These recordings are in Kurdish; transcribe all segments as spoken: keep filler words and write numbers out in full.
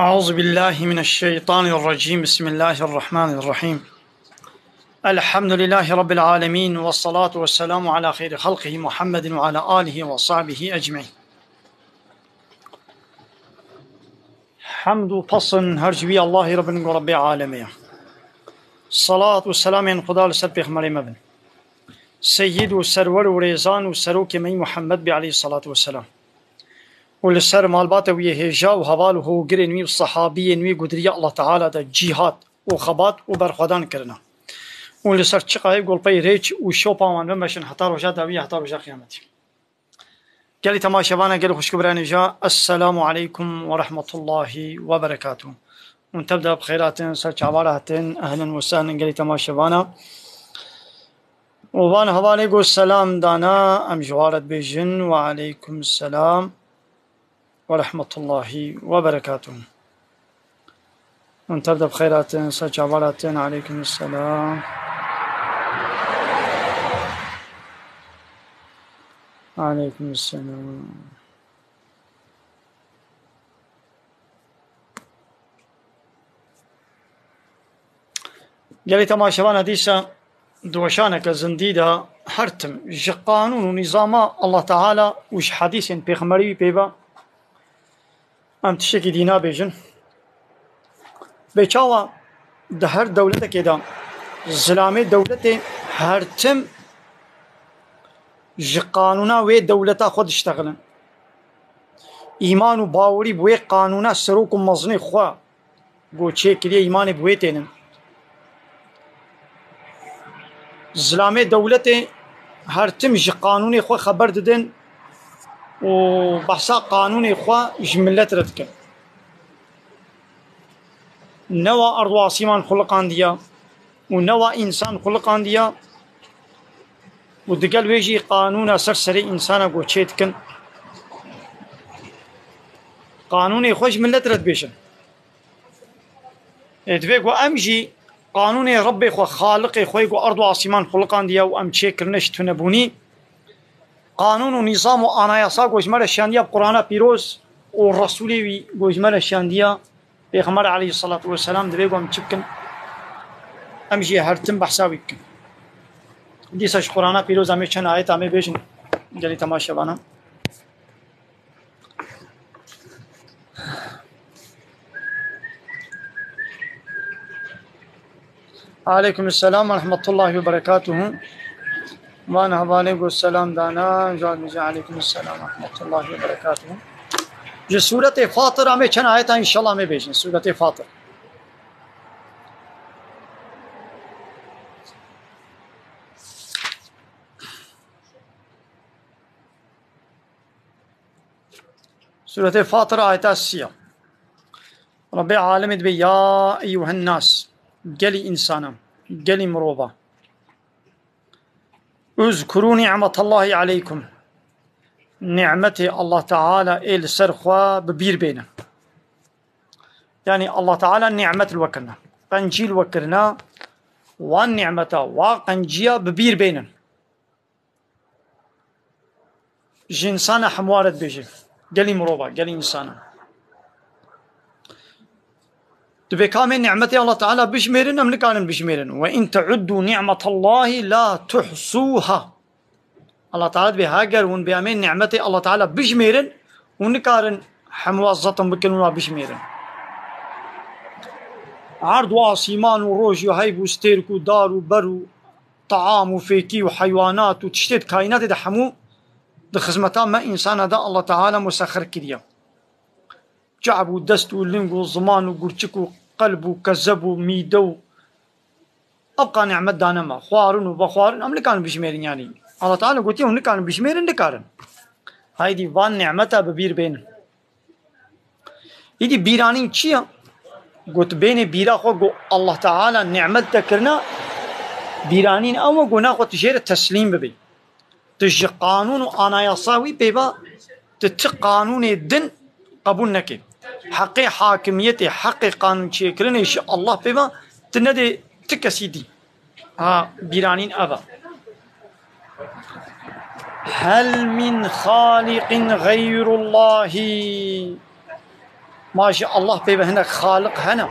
أعوذ بالله من الشيطان الرجيم. بسم الله الرحمن الرحيم. الحمد لله رب العالمين، والصلاة والسلام على خير خلقه محمد وعلى آله وصحبه أجمعين. Hemd û pesn her ji wî Allahî re bin ku Rebbê alemê ye. Salat û selamên Xuda li ser pêxmerê me bin. Seyyid û serwer û rêzan û serokê me yî Muhammed bê aleyhissalatu vesselam. Û li ser malbata wî yê hêja û heval û hogirên wî û sehabiyên wî gudiriya Allah Teala de cîhad û xebat û berxwedan kirine. Û li ser çiqayê golpey rêç û şopa wan bimeşin heta roja dawî, heta roja qiyametî. Gelî temaşevana, gelî xwişk û birayên hêja, Esselamu aleykum ve rahmetullahi ve berekatuh. Hûn tev de bi xêr hatin, ser çavara hatin, ehlen ve sehlen gelî temaşevana. Û van hevalê ku selam dana, em ji wan re dibêjin, Ve aleykum selam ve rahmetullahi ve berekatuh. Hûn tev de bi xêr hatin, ser çavan hatin, aleykum selam. Aleykum selam. Gelî temaşevana dîsa di weşaneke zindî de her tim ji qanûn û nîzama Allah Teala û ji hedîsên pêxemberî wî pê ve em tiştekî dî nabêjin. Bê çawa di her dewletekê de zilamê dewletê her tim ji qanûna wê dewleta xwe diştexilin. Îman û bawerî bi wê qanûna serok û mezinê xwe ku çêkiriye îmanê bi wê tênin. Zilamê dewletê her tim ji qanûnê xwe xeber didin û behsa qanûnê xwe ji milet re dikin. Ne wa erd û asîman xuliqandiya û ne wa însan xuliqandiya û digel wê jî qanûna ser serê însana ku çê dikin. Qanûnê xwe ji milet re dibêjin. Ê, divê ku em jî qanûnê Rebbê xwe, Xaliqê xwe yê ku erd û asîman xuliqandiye û em çêkirine ji tunebûnî, qanûn û nîzam û anayasa ku ji me re şandiye bi Qur'ana pîroz û Resûlê wî ku ji me re şandiye, Pêxember aleyhissalatu vesselam, divê ku em çi bikin? Em jî her tim behsa wî bikin. Dîsa ji Qur'ana pîroz em ê çend ayet em ê bêjin gelî temaşevana. Aleykum selam ve rahmetullahi ve berekatuhu. Van hevalê ku selam dana, cevap diyecek. Aleykum selam ve rahmetullahi ve berekatuhu. Ji Sûretê Fatir em ê çend ayeta înşallah em ê bêjin. Sûretê Fatir. Sûretê Fatir ayeta sî ya. Rebbê alemê dibê, ya eyyuhen nas, gelî însana, gelî mirova. Uzkuru ni'metallahi aleykum. Ni'metê Allah Teala ê li ser xwe bi bîr bênin. Yanî Allah Teala ni'met li we kirine. Qencî li we kirine. Wan ni'meta, wa qenciya bi bîr bênin. Ji însana hemû re dibêje. Gelî mirova, gelî însana. Divê ka em ê ni'metê Allah Teala bijmêrin, em nikarin bijmêrin. Ve in teuddu ni'metallahi la tuhsuha. Allah Teala dibê, heger hûn bê em ê ni'metê Allah Teala bijmêrin, hûn nikarin hemû zetim bikin û bijmêrin. Erd û asîman û roj û heyv û stêrk û dar û ber û taam û fêkî û heywanat û tiştê di kaînatê de hemû di xizmeta me însana de Allah Teala musexir kiriye. Çav û dest û ling û ziman û gurçik û qelb û kezeb û mîde û ev qa ni'met dane me. Xwarin û vexwarin em nikarin bijmêrin yanî. Allah Teala gotiye hûn nikarin bijmêrin, nikarin. Haydî van ni'meta bi bîr bênin. Îdî bîranîn çi ye? Got, bênê bîra xwe, got, Allah Teala ni'met te kirina, bîranîn ew e, got, naxwe tu jê re teslîm bibî. Tu ji qanûn û anayasa wî pê ve, tu ti qanûnê din qebûl neke. Heqê hakimiyetê, heqê qanûnçêkirinê ji Allah pê ve, tu nedê ti kesî dî. Ha, bîranîn ev e. Hel min xaliqin xeyrullahî. Ma ji Allah pê ve hinek xaliq hene?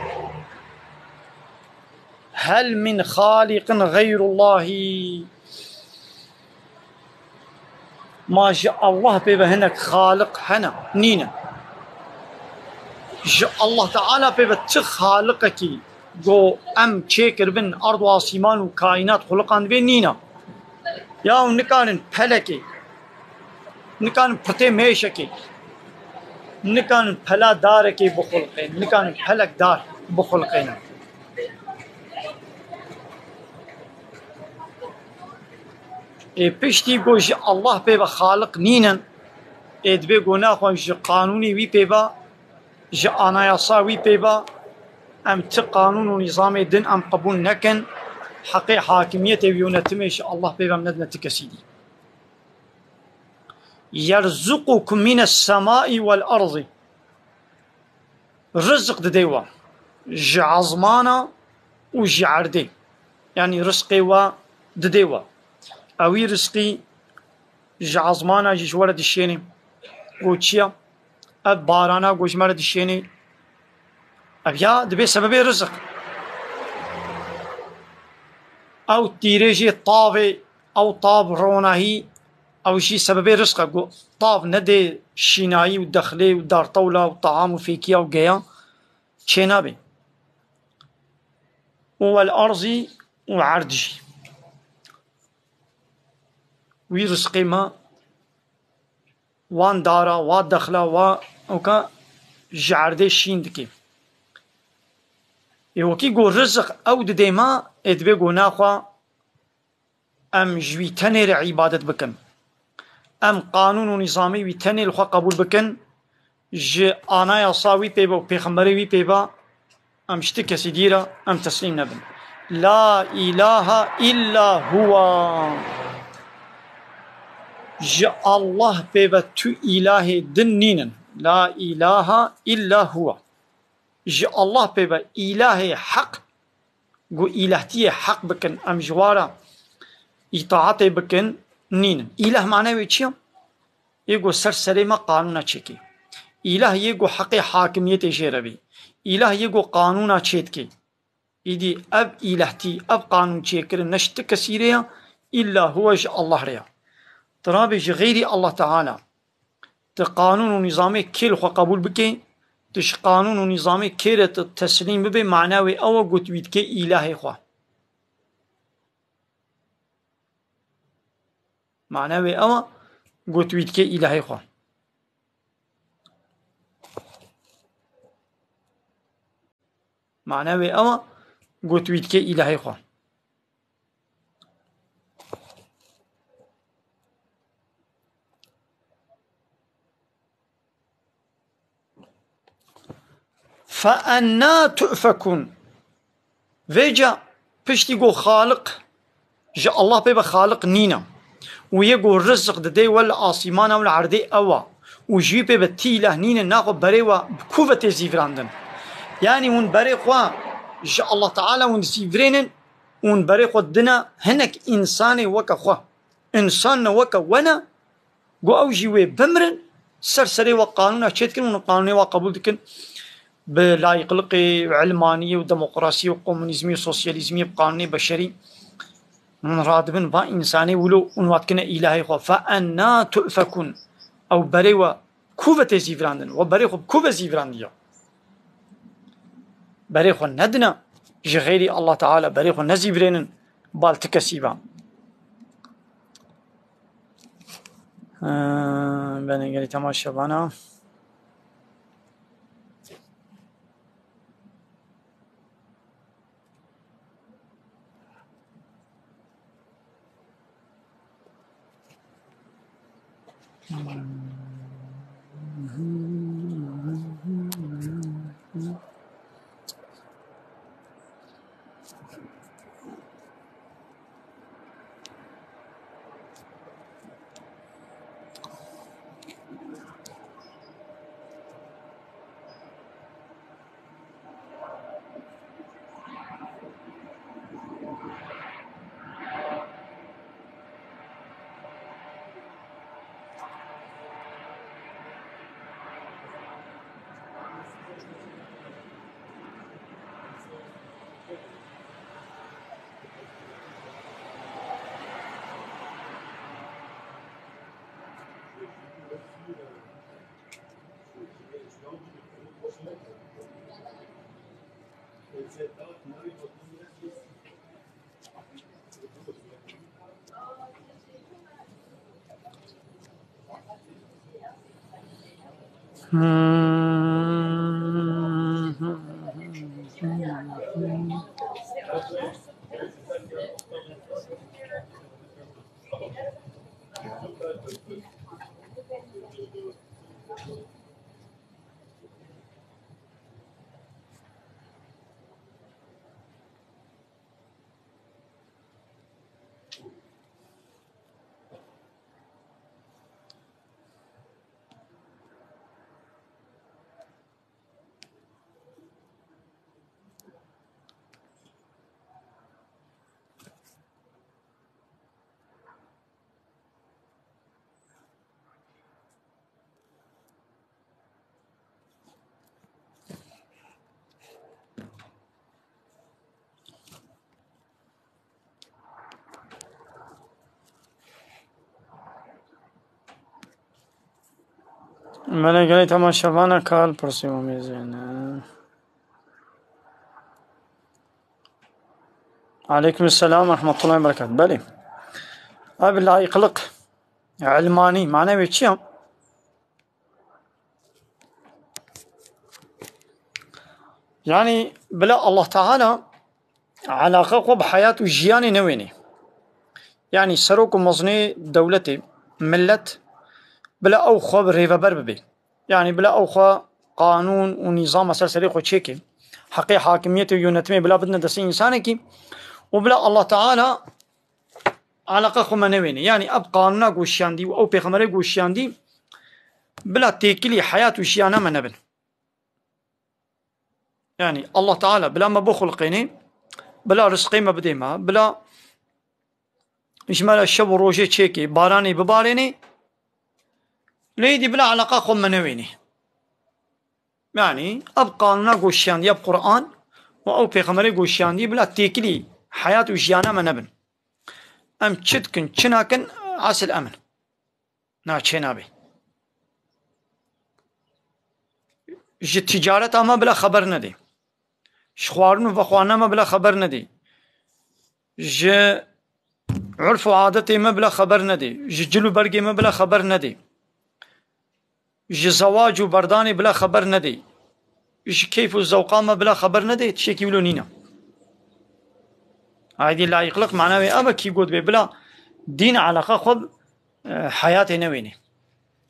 Hel min xaliqin xeyrullahî. Ma ji Allah pê ve hinek xaliq hene? Nîne. Ji Allah Teala pê ve çi xaliqekî go em çêkiribin, erd û asîman û kaînat xuliqandibê, nîne. Yaw nikarin pelekê, nikarin pirtê mêşekê, nikarin pela darekê bixulqên, nikarin pelek dar bixulqêne. Ê piştî ku ji Allah pê ve xaliq nînin, ê dibê ku naxwe ji qanûnê wî pê ve, ji anayasa wî pê ve, em ti qanûn û nîzamê din em qebûl nekin, heqê hakimiyetê û yönetimê ji Allah pê ve em nedine ti kesî dî. Yerzuqukum mines semai vel erdî. Rizq didê we ji ezmana û ji erdê. Yanî rizqê we didê we. Ewî rizqî ji ezmana jî ji we re dişênê. Go çi ye? Ev barana go ji me re dişênê. Ev ya dibê sebebê rizq. Ew tîrê jê tavê, ew tav ronahî, ew jî sebebê rizq e. Go tav nedê şînayî û dexlê û dartewla û taam û fêkiya û geya çênabe. Û wel erzî û erd jî. Wî rizqê me wan dara, wa dexla, wa oka ji erdê şîn dike. Ê wekî ku rizq ew didê me, ê dibê ku naxwe em ji wî tenê re îbadet bikin. Em qanûn û nîzamê wî tenê li xwe qebûl bikin, ji anayasa wî pê ve û pêxemberê wî pê ve, em ji ti kesî dî re em teslîm nebin. La ilahe illa huwa. Ji Allah pê ve tu îlahê din nînin. La ilahe illa huwa. Ji Allah pê ve îlahê heq, ku îlahtiyê heq bikin, em ji wa re îtaetê bikin, nînin. Îlah mane wê çi ye? Yê ku ser serê me qanûna çêkê. Îlah yê ku heqê hakimiyetê jê re bî. Îlah yê ku qanûna çêdikê. Îdî ev îlahtî, ev qanûn çêkirin ne ji ti kesî re ya, îlla huwe ji Allah re ya. Tu rabê ji xeyrî Allah Teala, tu qanûn û nîzamê kê li xwe qebûl bikê, tu ji qanûn û nîzamê kê re tu teslîm bibê, mana wê ew e, got wî dikê îlahê xwe. Mana wê ew e, got wî dikê îlahê xwe. Mana wê ew e, got wî dikê îlahê xwe. Fe enna tu'fekûn. Vêca piştî ku Xaliq, ji Allah pê ve Xaliq nîne û yê ku rizq didê we li asîmana û li erdê ew e û ji wî pê ve tî îlah nîne, naxwe berê we bi ku ve tê zîvirandin? Yanî hûn berê xwe ji Allah Teala hûn dizîvirênin, hûn berê xwe didine hinek însanê weke xwe. Însan ne weke we ne, got ew jî wê bimirin, ser serê we qanûna çê dikin, hûn qanûnê we qebûl dikin. Bi layîqliqê û ilmaniyê û demokrasiyê û komunîzmî û sosyalîzmî û bi qanûnê beşerî hûn radibin, va însanê wilo hûn wa dikine îlahê xwe. Fe enna tu'fekûn. Ew berê we ku ve tê zîvirandin? We berê xwe bi ku ve zîvirandiye? Berê xwe nedine ji xeyrî Allah Teala, berê xwe nezîvirênin bal ti kesî ve. Ee, Benê gelî temaşe bana. Belê, gelê temaşevana kal pirsî û mêzêne. Aleykum selam ve rahmetullahi ve berekatuhu. Belê. Abi, layıklık, ilmani, mana wê çi ya? Yani, bila Allah Teala alaqa xwe bi heyat û jiyanê newênê. Yani, serok û mezinê dewletê, millet, bila ew xwe bi rêveber bibe. Yani, bila ew xwe qanûn û nîzama ser serê xwe çêke. Heqê hakimiyetê û yönetimê bila bidine destê însanekî û bila Allah Teala alaqa xwe me newêne. Yani ev qanûna goşiyandî û ew pêxemberê goşiyandî bila têkilî heyat û jiyana me nebin. Yani Allah Teala bila me bixulqêne, bila rizqê me bidê me, bila ji me re şev û rojê çêkê, baranê bibarêne, lê êdî bila alaqa xwe me newêne. Yani ev qanûna goşiyandî, ev Quran û ew pêxemberê goşiyandî bila têkilî heyat û jiyana me nebin. Em çi dikin, çi nakin, esil em in. Na, çê nabe. Ji ticareta me bila xeber nedê. Ji xwarin û vexwarina me bila xeber nedê. Ji urf û adetê me bila xeber nedê. Ji cil û bergê me bila xeber nedê. Ji zewac û berdanê bila xeber nedê. Ji keyf û zewqa me bila xeber nedê, tiştekî wilo nîne. Aydî layıklık mana wê ev e, kî got bê bila dîn alaqa xwe, e, heyatê newênê.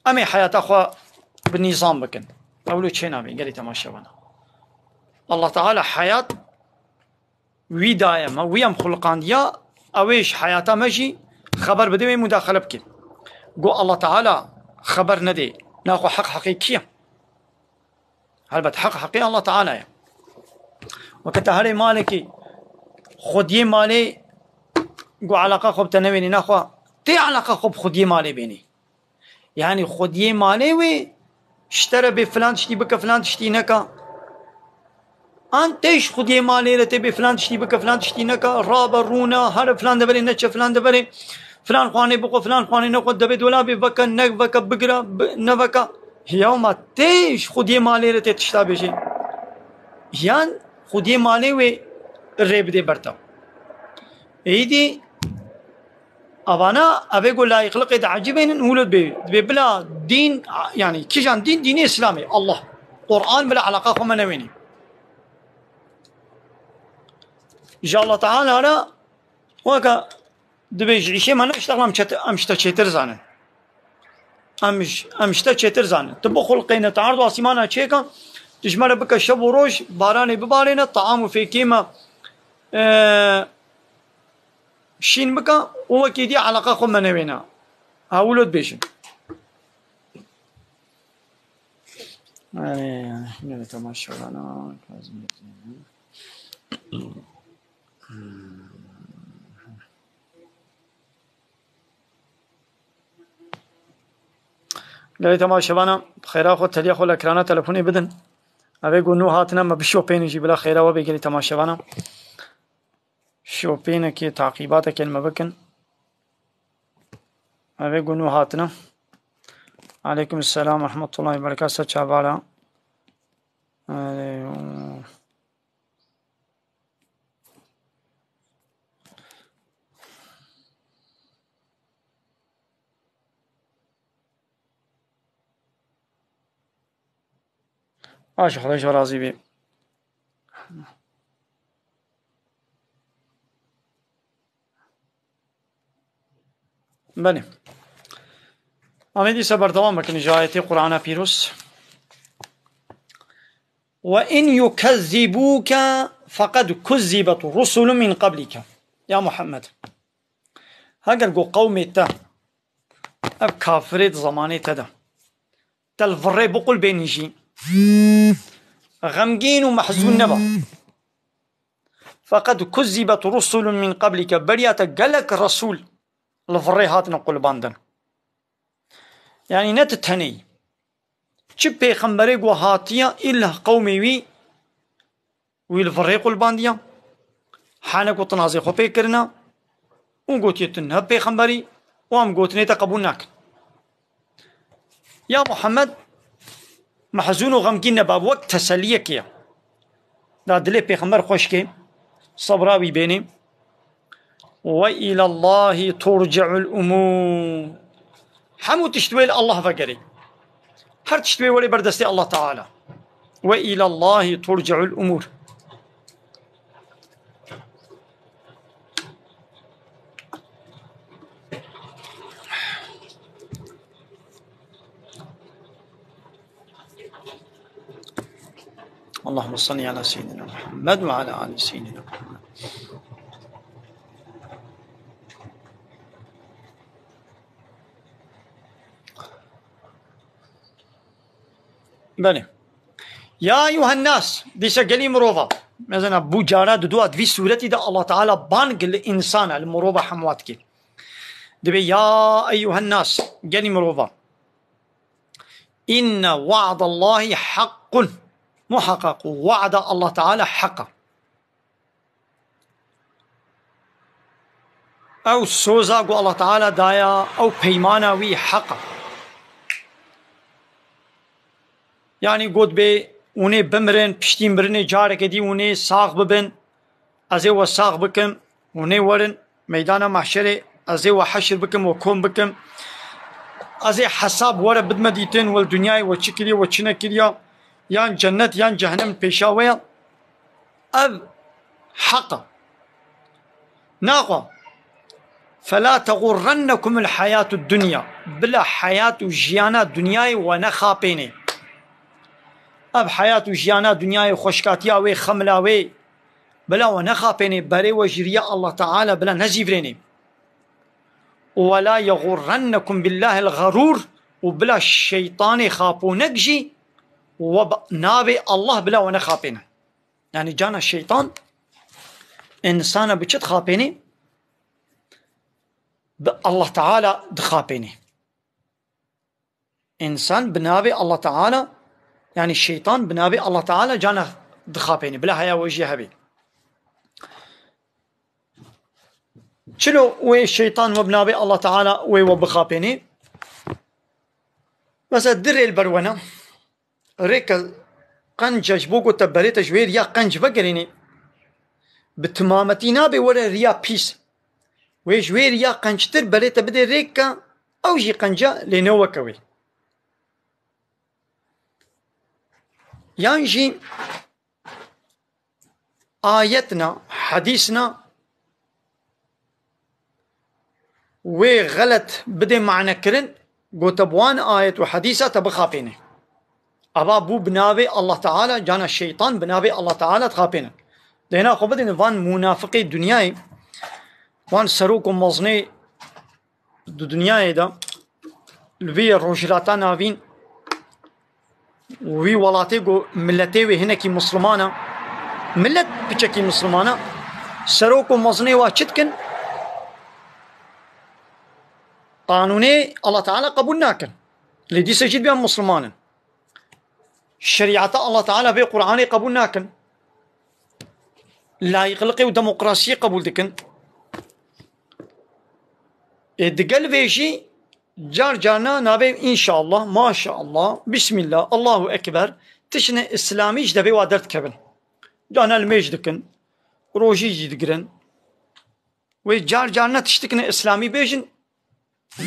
Em ê heyata xwe bi nîzam bikin. Ewlo çê nabê, gelî temaşevana. Allah Teala heyat wî daye me, wî em xuliqandiya, ew ê ji heyata me jî xeber bide, wê mudaxele bike. Got Allah Teala xeber nedê, naxwe heq heqê kî ye? Helbet heq heqê Allah Teala ye. Weke te herê malekî xwediyê malê got alaqa xwe bi te newênî, naxwe tê alaqa xwe bi xwediyê malê bênî. Yani xwediyê malê wê ji te re bê filan tiştî bike, filan tiştî neka. An tê ji xwediyê malê re tê bê filan tiştî bike, filan tiştî neka. Rabe, rûne, here filan deverê, neçe filan deverê. Filan xwanê bixwe, filan xwanê nexwe, devê dolabê veke, neveke, bigire, bi-, neveke. Ya ma tê ji xwediyê malê re tê tişta bêjê. Yan xwediyê malê wê rê bidê ber te. Êdî Avana, evê ku layıklıkê de ecibênin, wilo dibê, dibê bila dîn, yani kîjan dîn, dînê Îslamê, Allah. Quran bila alaqa xwe me newênî. Ji Allah Teala re weke dibê ji îşê me ne, işte em çet-, em ji te çêtir zanin. Em ji, em ji te çêtir zanin. Tu bixulqêne, tu erd û asîmana çêka, tu ji me re bike şev û roj, baranê bibarêne, taam û fêkê me, e, şîn bike û wekî dî eleqa xwe me newêne. Ha wilo dibêjin. Erê, gelê temaşevana, Kazim Bey. Gelê temaşevana, xêra xwe, teliya xwe li ekrana telefonê bidin. Evê ku nû hatine me bişopênin jî bila xêra we bê gelê temaşevana. Şopênekê, taqîbatekê li me bikin. Evê ku nû hatine. Aleykum selam ve rahmetullahi ve berekatuhu. Ser çavara. Ee, Baş, Xwedê ji we razî bî. Belê. Em ê dîsa berdewam bikin ji ayetê Qur'ana Pîroz. "Ve in yukezzibûke feqed kuzzibet rusulun min qablike." Ya Muhammed, heger ku qewmê te, ev kafirê di zemanê te de, te li virê biqulbênin jî, xemgîn û mehzûn nebe. "Feqed kuzzibet rusulun min qablike", beriya te gelek resûl li virê hatine qulbandin. Yanî ne tu tenê yî. Çi pêxemberê ku hatiye, îlla qewmê wî, wî li virê qulbandiya. Hene ku tinazê xwe pê kirine û gotiye tu ne pêxemberî û em gotinê te qebûl nakin. Ya Muhammed, mehzûn û xemgîn nebe, wek teselliyekê ye. Da dilê pêxember xweşkê, sebra wî bênê. "Ve îlallahî turce'ul umûr." Hemû tişt wê li Allah vegerê. Her tişt wê werê ber destê Allah Teala. "Ve îlallahî turce'ul umûr." اللهم صل على سيدنا محمد وعلى آل سيدنا محمد. Belê. Ya eyyuhen nas, dîsa gelî mirova. Mesela bu cara di dua di vî sûretî de Allah Teala bang li însana, li mirova hemwa dike. Dibê ya eyyuhen nas, gelî mirova. Inne wa'dallahi haqqun. Muhaqqaq wa'da Allah Teala heq e. Ew soza ku Allah Teala daya, ew peymana wî heq e. Yanî got bê, hûn ê bimirin, piştî mirinê careke dî hûn ê sax bibin. Ez ê we sax bikim, hûn ê werin meydana mahşerê, ez ê we heşir bikim, we kom bikim. Ez ê hesab we re bidime dîtin, we li dinyayê we çi kiriye, we çi nekiriye. Yan cennet, yan cehennem pêşa we ye. Ev heq e. Naxwe. Fela teğurrennekumul hayatud dunya. Bila heyat û jiyana dinyayê we nexapênê. Ev heyat û jiyana dinyayê, xweşkatiya wê, xemla wê, bila we nexapênê, berê we ji riya Allah Teala bila nezîvirênê. Wela yeğurrennekum billahil gharur, û bila şeytanê xaponek jî we bi navê Allah bila we nexapêne. Yanî cana şeytan însana bi çi dixapênê? Bi Allah Teala dixapênê. Însan bi navê Allah Teala, yanî şeytan bi navê Allah Teala cana dixapênê. Bila heya we jî hebê. Çilo wê şeytan we bi navê Allah Teala wê we bixapênê? Mesela di rê li ber we ne. Rêke qenc e, ji bo ku te berê te ji wê riya qenc vegerînê, bi timametî nabe were riya pîs. Wê ji wê riya qenctir berê te bidê rêke, ew jî qenc e, lê ne weke wê. Yan jî ayetna, hedîsna wê xelet bidê mane kirin, gote bi wan ayet û hedîsa te bixapêne. Ava bû bi navê Allah Teala, cana şeytan bi navê Allah Teala dixapêne. Dêna xwe bidin van munafiqê dinyayê, van serok û mezinê di dinyayê de, li vî Rojhilata Navîn, wî welatê ku miletê wê hinekî Misliman e, milet piçekî Misliman e, serok û mezinê wa çi dikin? Qanûnê Allah Teala qebûl nakin. Lê dîsa jî dibiyan Misliman in. Şerîeta Allah Teala vê Qur'anê qebûl nakin. Layîqliqê û demokrasiyê qebûl dikin. Ê, digel vê jî Car carna nabê înşallah, maşallah, bismillah, Allahu Ekber, tiştine îslamî ji devê wa derdikevin. Carna limêj dikin, rojî jî digirin. Wê car carna tiştikine îslamî bêjin,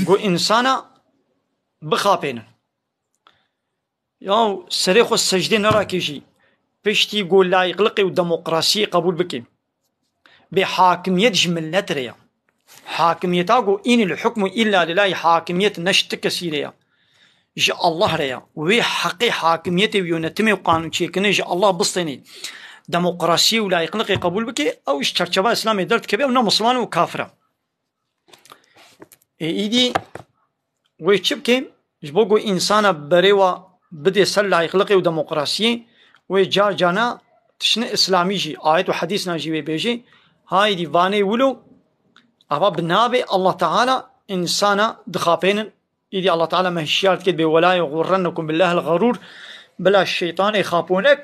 ku însana bixapênin. Ya serê xwe secdê nerakê jî, piştî ku layîqliqê û demokrasiyê qebûl bike. Bê hakimiyet ji millet re ya. Hakimiyeta ku înil hukmu illa lilahî, hakimiyet ne ji ti kesî re ya. Ji Allah re ya. Wê heqê hakimiyetê û yönetimê û qanûnçêkirinê ji Allah bistênê. Demokrasiyê û layîqliqê qebûl bike, ew ji çerçeva Îslamê derdikeve, ew ne Misliman û kafir e. Ê, îdî wê çi bike? Ji bo ku însana berê wa bidê ser layîqliqê û demokrasiyê, wê car carna tiştine îslamî jî, ayet û hedîsna jî wê bêjê, haydî vanê wilo, ava bi navê Allah Teala însana dixapênin. Îdî Allah Teala me hişyar dike, bê "Wela yexurrennekum billahil xerûr", bila şeytanê xaponek,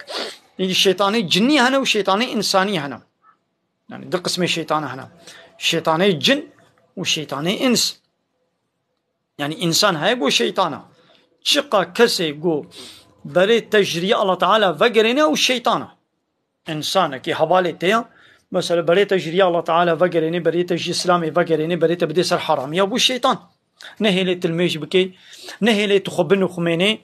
îdî şeytanê cinnî hene û şeytanê însanî hene. Yani du qismê şeytana hene. Şeytanê cin û şeytanê ins. Yani însan heye ku şeytana. Çiqa kesê ku berê te ji riya Allah Teala vegerêne, ew şeytana. Însanekî hevalê te ya, mesela berê te ji riya Allah Teala vegerêne, berê te ji Îslamê vegerêne, berê te bidê ser haramiya, bû şeytan. Nehêlê tu limêj bikê, nehêlê tu xwe binuxumênê,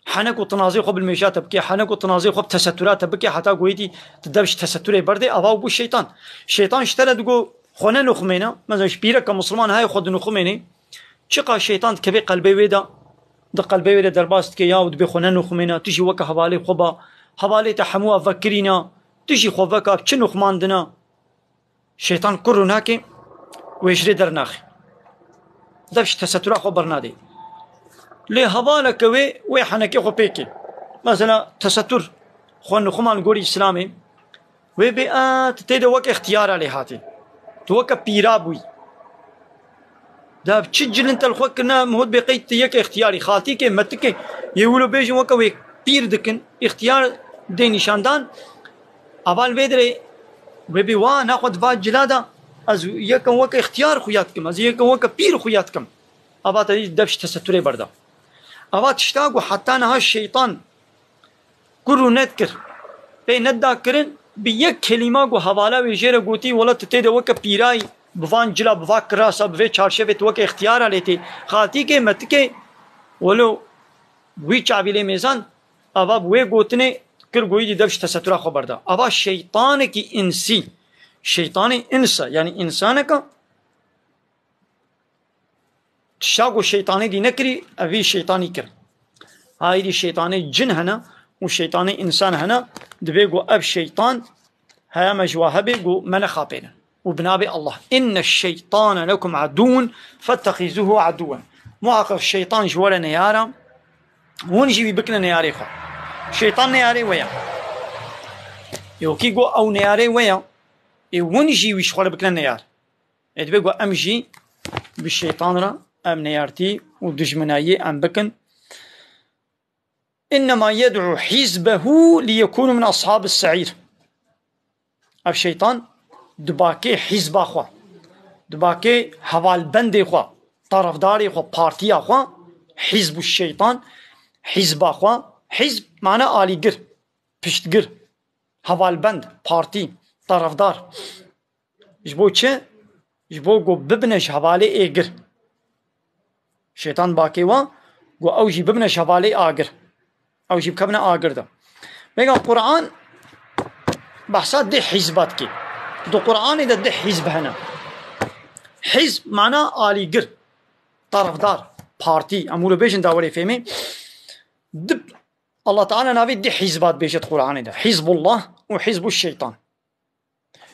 hene ku tinazê xwe bi limêja te bikê, hene ku tinazê xwe bi tesetûra te bikê, heta ku êdî tu dev ji tesetûrê berdê, ava bû şeytan. Şeytan ji te re digo xwe nenuxumêne, mesela ji pîreke Misliman heye xwe dinuxumênê, çiqa şeytan dikeve qelbê wê de, di qelbê wê de derbas dike, ya dibê xwe nenuxumêne, tu jî weke hevalê xwe ba, hevalê te hemû ev vekirîne, tu jî xwe veka, çi nuxmandine? Şeytan kur û nake, wê ji rê dernaxe. Dev ji tesetûra xwe bernadê. Lê hevaleke wê, wê henekê xwe pêkê. Mesela tesetûr, xwe nixuman gorî Îslamê, wê bê, a, tu tê de weke îxtiyara lê hatî. Tu weke pîra bûyî. Dev çi cilin te li xwe kirine, mihot bê qey tu yeke îxtiyarî, xaltîkê, metikê, yê wilo bêjin weke wê pîr dikin, îxtiyar dê nîşandan, Ava li vê dirê wê bê wa naxwe di va cila de, ez yekem weke îxtiyar xuya dikim, ez yekem weke pîr xuya dikim. Ava te dî dev ji tesetûrê berda. Ava tişta ku heta niha şeytan kur û net kir, pê neda kirin, bi yek kelîma ku hevala wê jê re gotî, wela tu tê de weke pîrayî, bi van cila, bi va kirasa, bi vê çarşevê tu weke îxtiyara lê tê. Xaltîkê, metikê, welo wî çavî lê mêzan, ava bi wê gotinê kir goyî dî dev ji tesetûra xwe berda. Ava şeytanekî însî, şeytanê îns e, yanî însaneke tişta ku şeytanê dî nekirî, evî şeytanî kir. Haydî şeytanê cin hene û şeytanê însan hene, dibê ku ev şeytan heye me ji wa hebê ku me nexapênin. Û bi navê Allah. "Inne şeytane lekum aduwwun fettexizuhu aduwwen." Muhaqqeq şeytan ji we re neyar e, hûn jî wî bikine neyarê xwe. Şeytan neyarê we ye. Ê wekî got ew neyarê we ye, ê hûn jî wî ji xwe re bikine neyar. Ê dibe got em jî bi şeytan re em neyartî û dijminayî em bikin. "Innema yed'u hizbehu liyekunu min ashabis sa'îr." Ev şeytan dibakê hizba xwe, dibakê hevalbendê xwe, tarafdarê xwe, partiya xwe, hizbu şeytan, hizba xwe, hizb mane alîgir, piştgir, hevalbend, partî, tarafdar. Ji bo çi? Ji bo ku bibine ji hevalê êgir. Şeytan bakê wa ku ew jî bibine ji hevalê agir. Ew jî bikevine agir de. Vêga Quran behsa dih hizba dike. Di Quranê de dih hizb hene. Hizb mana alîgir, tarafdar, partî. Em wilo bêjin da werê fêmê. Di Allah Teala navê dih hizba dibêje di Quranê de. Hizbullah û hizbu şeytan.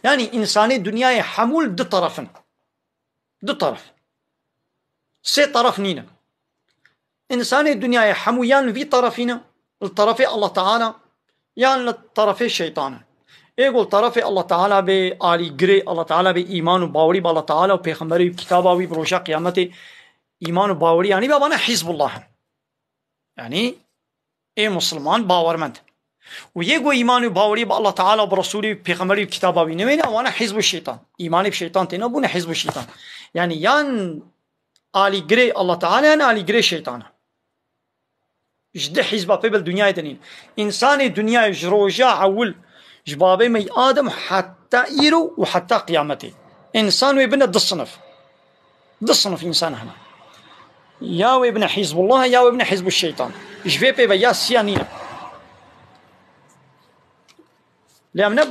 Yani însanê dinyayê hemû li du teref in. Du teref. Sê teref nîne. Însanê dinyayê hemû yan li vî terefî ne, li terefê Allah Teala, yan li terefê şeytan e. Ê ku li terefê Allah Teala bê, alîgirê Allah Teala bê, îman û bawerî bi Allah Teala û pêxemberê wî, kitaba wî, bi roja qiyametê îman û bawerî, yanî bê, vana hizbullah in. Yanî ê Musulman bawermend. Û yê ku îman û bawerî bi Allah Teala, bi Resûlî, pêxemberî û kitaba wî newêne, wana hizb û şeytan. Îmanê bi şeytan têne bûne hizb û şeytan. Yani yan Alîgirê Allah Teala yan alîgirê şeytan e. Ji di hizba pê bil dinyayê de nîn. Însanê dinyayê ji roja ewil, ji babê me Adem heta îro û heta qiyametê. Însan wê bine du sinif. Du sinif însan hene. Ya wê bine Hizbullah, ya wê bine Hizbu Şeytan. Ji vê pê ve ya siya nîne. Lê em ne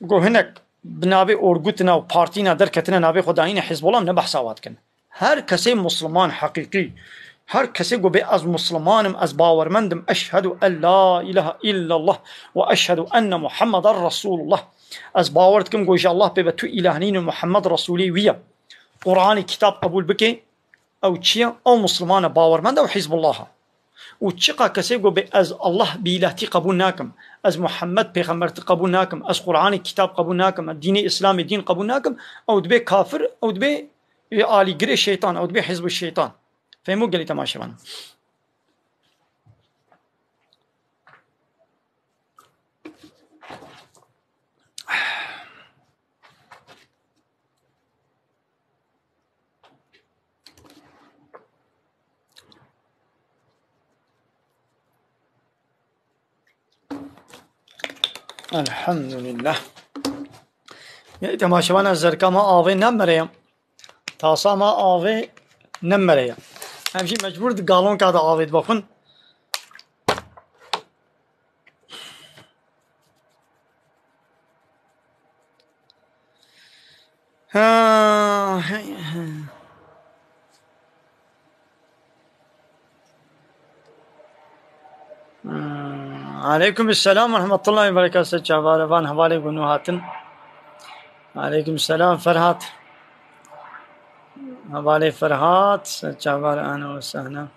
ku hinek bi navê orgutina û partîna derketine navê xwe danîne Hizbullah, em ne behsa wa dikin. Her kesê Musliman heqîqî, her kesê ku bê ez Musliman im, ez bawermend im, eşhedû en la ilahe illallah ve eşhedû enne Muhammeden Resulullah. Ez bawer dikim ku ji Allah pê ve tu îlah nîn û Muhammed Resulê wî ye. Quranê kitab qebûl bike, ew çi ye? Ew Musliman e, bawermend e, ew Hizbullah e. Û çiqa kesê ku bê ez Allah bi îlahtî qebûl nakim, ez Muhammed pêxembertî qebûl nakim, ez Quranê kitab qebûl nakim, ez dînê Îslamê dîn qebûl nakim, ew dibê kafir, ew dibê Ê alîgirê şeytan, ew dibê hizbu şeytan. Fehmû gelî temaşevan. Elhamdülillah. Ya, temaşevana zerka ma avê nemereye. Tasa ma avê nemereye. Em jî mecbûr di galonka de avê dibexwin. Ha, hey, hey. Hmm, aleykum selam ve rahmetullahi ve berekatuhu. Çavare van hevalê gunu hatin. Aleykum selam Ferhat. Hevalê Ferhat. Çavare ana ve sehna.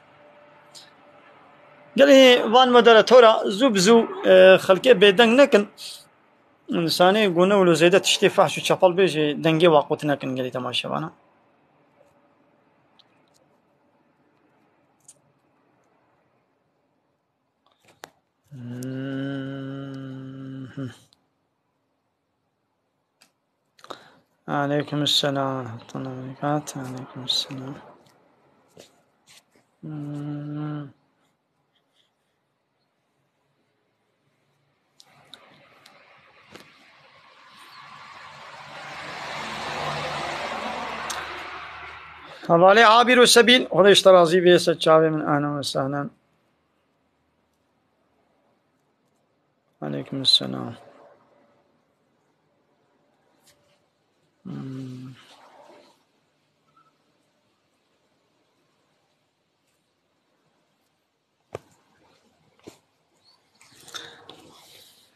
Gelê van moderatora zû bi zû, e, xelkê bêdeng nekin. Însanê gune wilo zêde tiştê fehş û çepel bê jî dengê wa qut nekin gelî temaşevana. Hmm. Aleyküm selam ve rahmetullahi ve berekatuhu. Aleyküm selam. Hmm. Hevalê Abir û Sebîl, Xwedê ji te razî bê, ser çavê min, ehlen ve sehlen. Aleyküm selam. Hmm.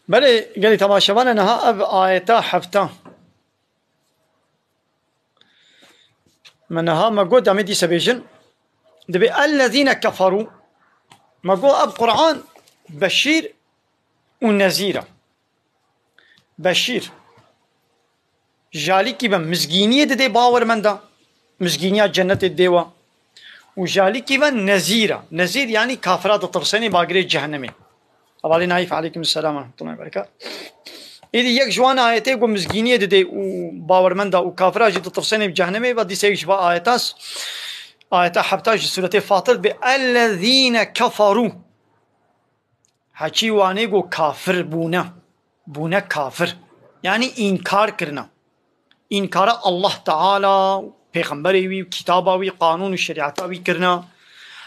Belê, gelî temaşevane niha ev ayeta hefta. Me niha me got, em ê dîse bêjin. Dibê ellezîne keferû. Me got ev Quran beşîr û nezîr e. Beşîr. Jalîkî ve mizgîniyê didê bawermenda. Mizgîniya cennetê didê wa. Û jalîkî ve nezîr e. Nezîr yanî kafira ditirsenê bagirê cehennemê. Hevalê Naîf, aleykum selam ve rahmetullahi ve berekatuhu. Êdî yek ji wan ayetê ku mizgîniyê didê û bawermenda û kafira jî ditirsenê bi cehennemê ve dîsa yek ji va ayetas, ayeta hefta ji sûretê Fatir dibê ellezîne keferû. Heçî wanê ku kafir bûne. Bûne kafir. Yanî înkar kirine. Înkara Allah Teala, pêxemberê wî, kitaba wî, qanûn û şerîeta wî kirine.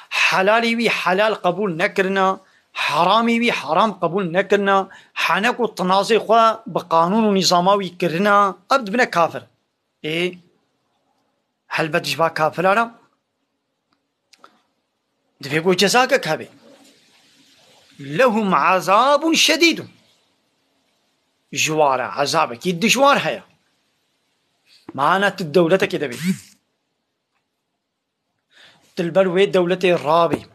Helalî wî helal qebûl nekirine. Heramî wî heram qebûl nekirine. Henek û tinazê xwe bi qanûn û nîzama wî kirine. Ev dibine kafir. Ê, helbet ji va kafira re Divê ku cezakek hebe. Lehum azabun şedîdun. Ji wa re ezabekî dijwar heye. Mana tu dewletekê de bî. Tu li ber wê dewletê rabî.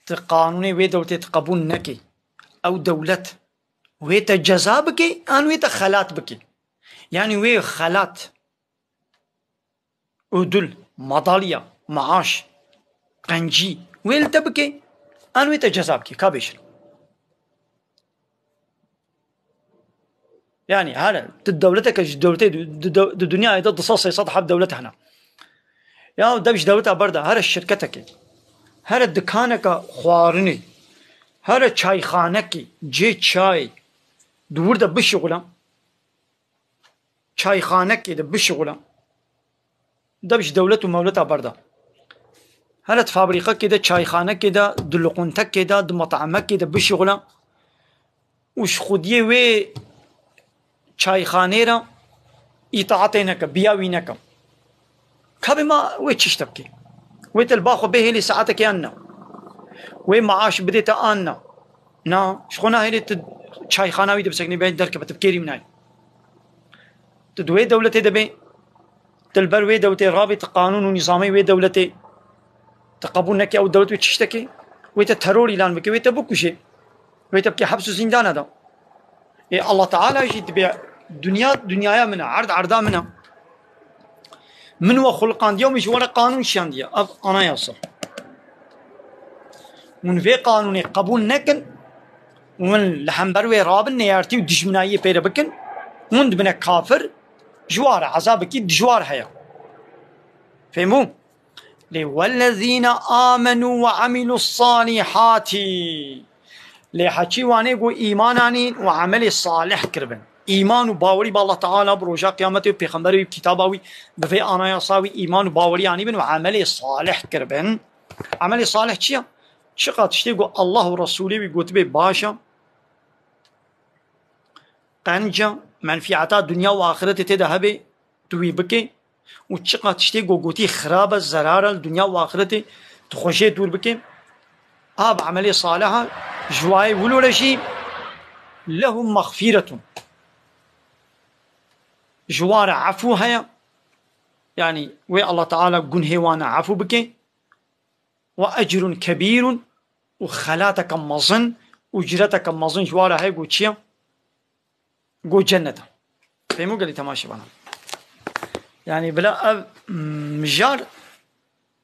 Tu qanûnê wê dewletê tu qebûl nekî. Ew dewlet wê te ceza bike, an wê te xelat bike. Yanî wê xelat. Udul, madalya, maaş, qencî, wê li te bike, an wê te ceza bike, ka bêjin. Yani, her, tu dewleteke ji dewletê, di, di, di dinyayê de du sed sê sed heb dewlet hene. Ya dev ji dewleta berda, here şirketekê, here dikaneka xwarinê, here çayxanekê, cê çayê, di wir de bişixule, çayxanekê de bişixule, dev ji dewlet û mewleta berda. Here di fabrîqekê de, çayxanekê de, di luquntekê de, di metamekê de bişixule û ji xwediyê wê çayxanê re îtaetê neke, biya wî neke. Kabê ma wê çi tişt bike? Wê te li ba xwe bê hêlê saetekê an na? Wê maaş bidê te an na? Na, ji xwe nahêlê tu çayxana wî de bisekinî, bê derkeve, tu bi kêrî wî nayê. Tu di wê dewletê de bê, tu li ber wê dewletê rabê, tu qanûn û nîzamê wê dewletê tu qebûl neke, ew dewlet wê çi tiştekê? Wê te teror îlan bike, wê te bikuje. Wê te bike heps û zîndana de. Ê Allah Teala jî dibê dinya, dinyaya min e, erd erda min e. Min we xuliqandiye û min ji we re qanûn şiyandiye. Ev anayasa. Hûn vê qanûnê qebûl nekin, hûn li hember wê rabin, neyartî û dijminayiyê pê re bikin, hûn dibine kafir, ji we re ezabekî dijwar heye. Fêhm bû? Lê wellezîne amenû ve emilûs-salîhatî. Lê heçî wanê ku îman anîn û emelê salih kiribin. Îman û bawerî bi Allah Teala, bi roja qiyametê û pêxemberê wî, bi kitaba wî, bi vê anayasa wî îman û bawerî anîbin û emelê salih kiribin. Emelê salih çi ye? Çiqa tiştê ku Allah û Resûlê wî gotibê baş e, qenc e, menfîeta dinya û axiretê tê de hebe, tu wî bikê û çiqa tiştê ku gotî xirab e, zerar e, li dinya û axiretê tu xwe jê dûr bikê. A bi emelê saliha ji wayê wilo re jî lehum mexfîretun. Ji wa re efû heye. Yanî wê Allah Teala gunhê wan e efû bike. Ve ecrun kebîrun û xelateke mezin, ucreteke mezin ji wa re heye ku çi ye? Ku cennet e. Fêmû gelî temaşevanan. Yanî bila ev, mm, mijar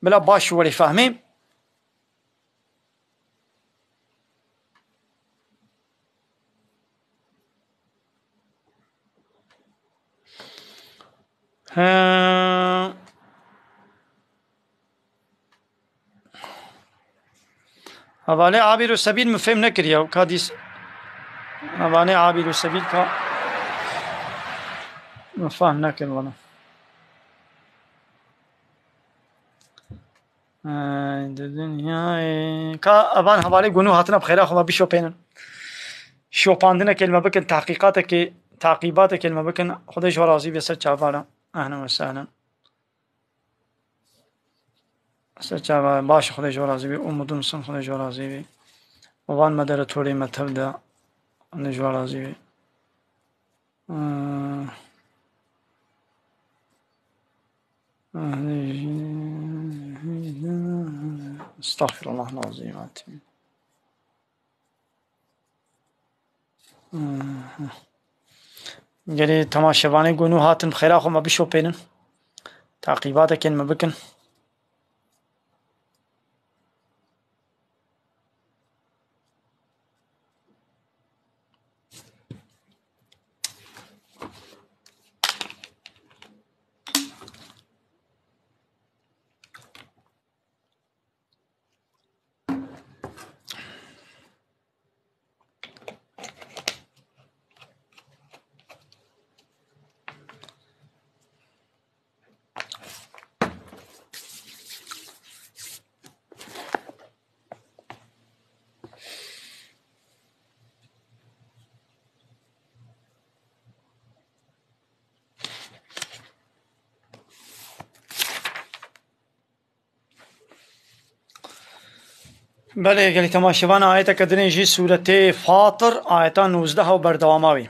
bila baş werê fehmê. He. Hevalê Abîr û Sebîl min fêm nekiriye û ka dîs hevalê Abîr û Sebîl ka min fehm nekir wala. Ay, di dinyayê. Ka evan hevalê gunû hatine bi xêra xwe me bişopênin. Şopandinekê li me bikin, tahqîqatekê, taqîbatekê li me bikin. Xwedê ji we razî be, ser çava re. Ehlen ve sehlen. Ser çava baş, Xwedê ji we razî be. Umudum sin, Xwedê ji we razî be. Van me dere torê me tev de, Xwedê ji we razî be. Estağfirullah lazim. Gelê temaşevanê ku nû hatin, bi xêra xwe me bişopênin. Taqîbatekên me bikin. Belê, gelî temaşevan, ayeteke dinê jî sûretê Fatir, ayeta nûzdeh û berdewama wî.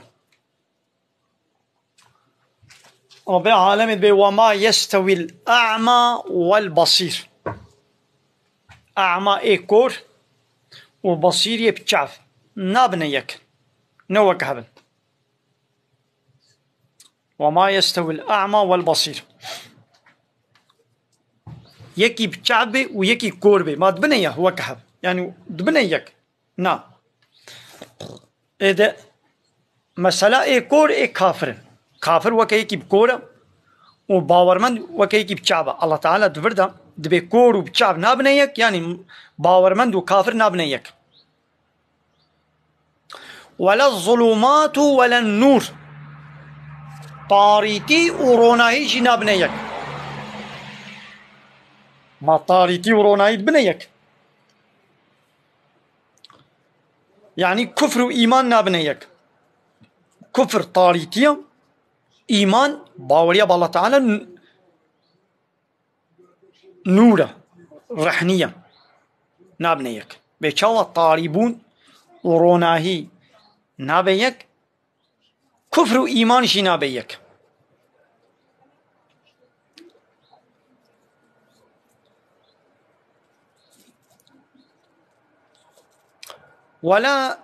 Rabbê alemê dibê, "Ve ma yestewil a'ma vel basîr." A'ma ê kor û basîr yê bi çav nabine yek. Ne wek hev in. "Ve ma yestewil a'ma vel basîr." Yekî bi çav bê û yekî kor bê. Ma dibine ye wek hev. Yanî dibine yek. Na. Ê de mesela ê kor ê kafir in. Kafir weke yekî bi kor e û bawermend weke yekî bi çav e. Allah Teala di vir de dibê kor û bi çav nabine yek, yanî bawermend û kafir nabine yek. Wele zulumatu wele nur. Tarîtî û ronahî jî nabine yek. Ma tarîtî û ronahî dibine yek. Yanî kufr û îman nabine yek. Kufr tarîtiye, îman baweriya bi Allah Teala n-, nûr e, rehniye. Nabine yek. Bê çawa tarîbûn û ronahî nabe yek, kufr û îman jî nabe yek. Wela,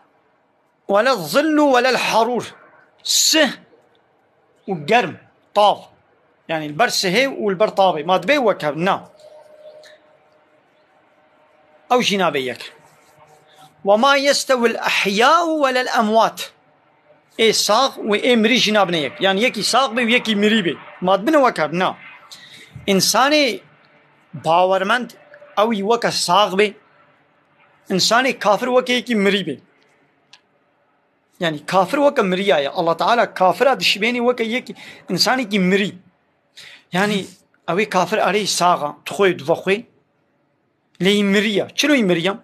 wela zillu wela harûr. Sih û germ, tav. Yanî li ber sihê û li ber tavê. Ma dibê wek hev? Na. Ew jî nabe yek. Ve ma yestewil ehyâ'u welel emwat. Ê sax û ê mirî jî nabine yek. Yanî yekî sax be û yekî mirî be. Ma dibine wek hev? Na. Însanê bawermend ew î weke sax be. Însanê kafir weke yekî mirî be. Yanî kafir weke miriya ye. Allah Teala kafira dişibênî weke yekî însanekî mirî. Yanî ew ê kafir erê sax e, dixwe dixwe. Lê î miriye. Çilo î miriye?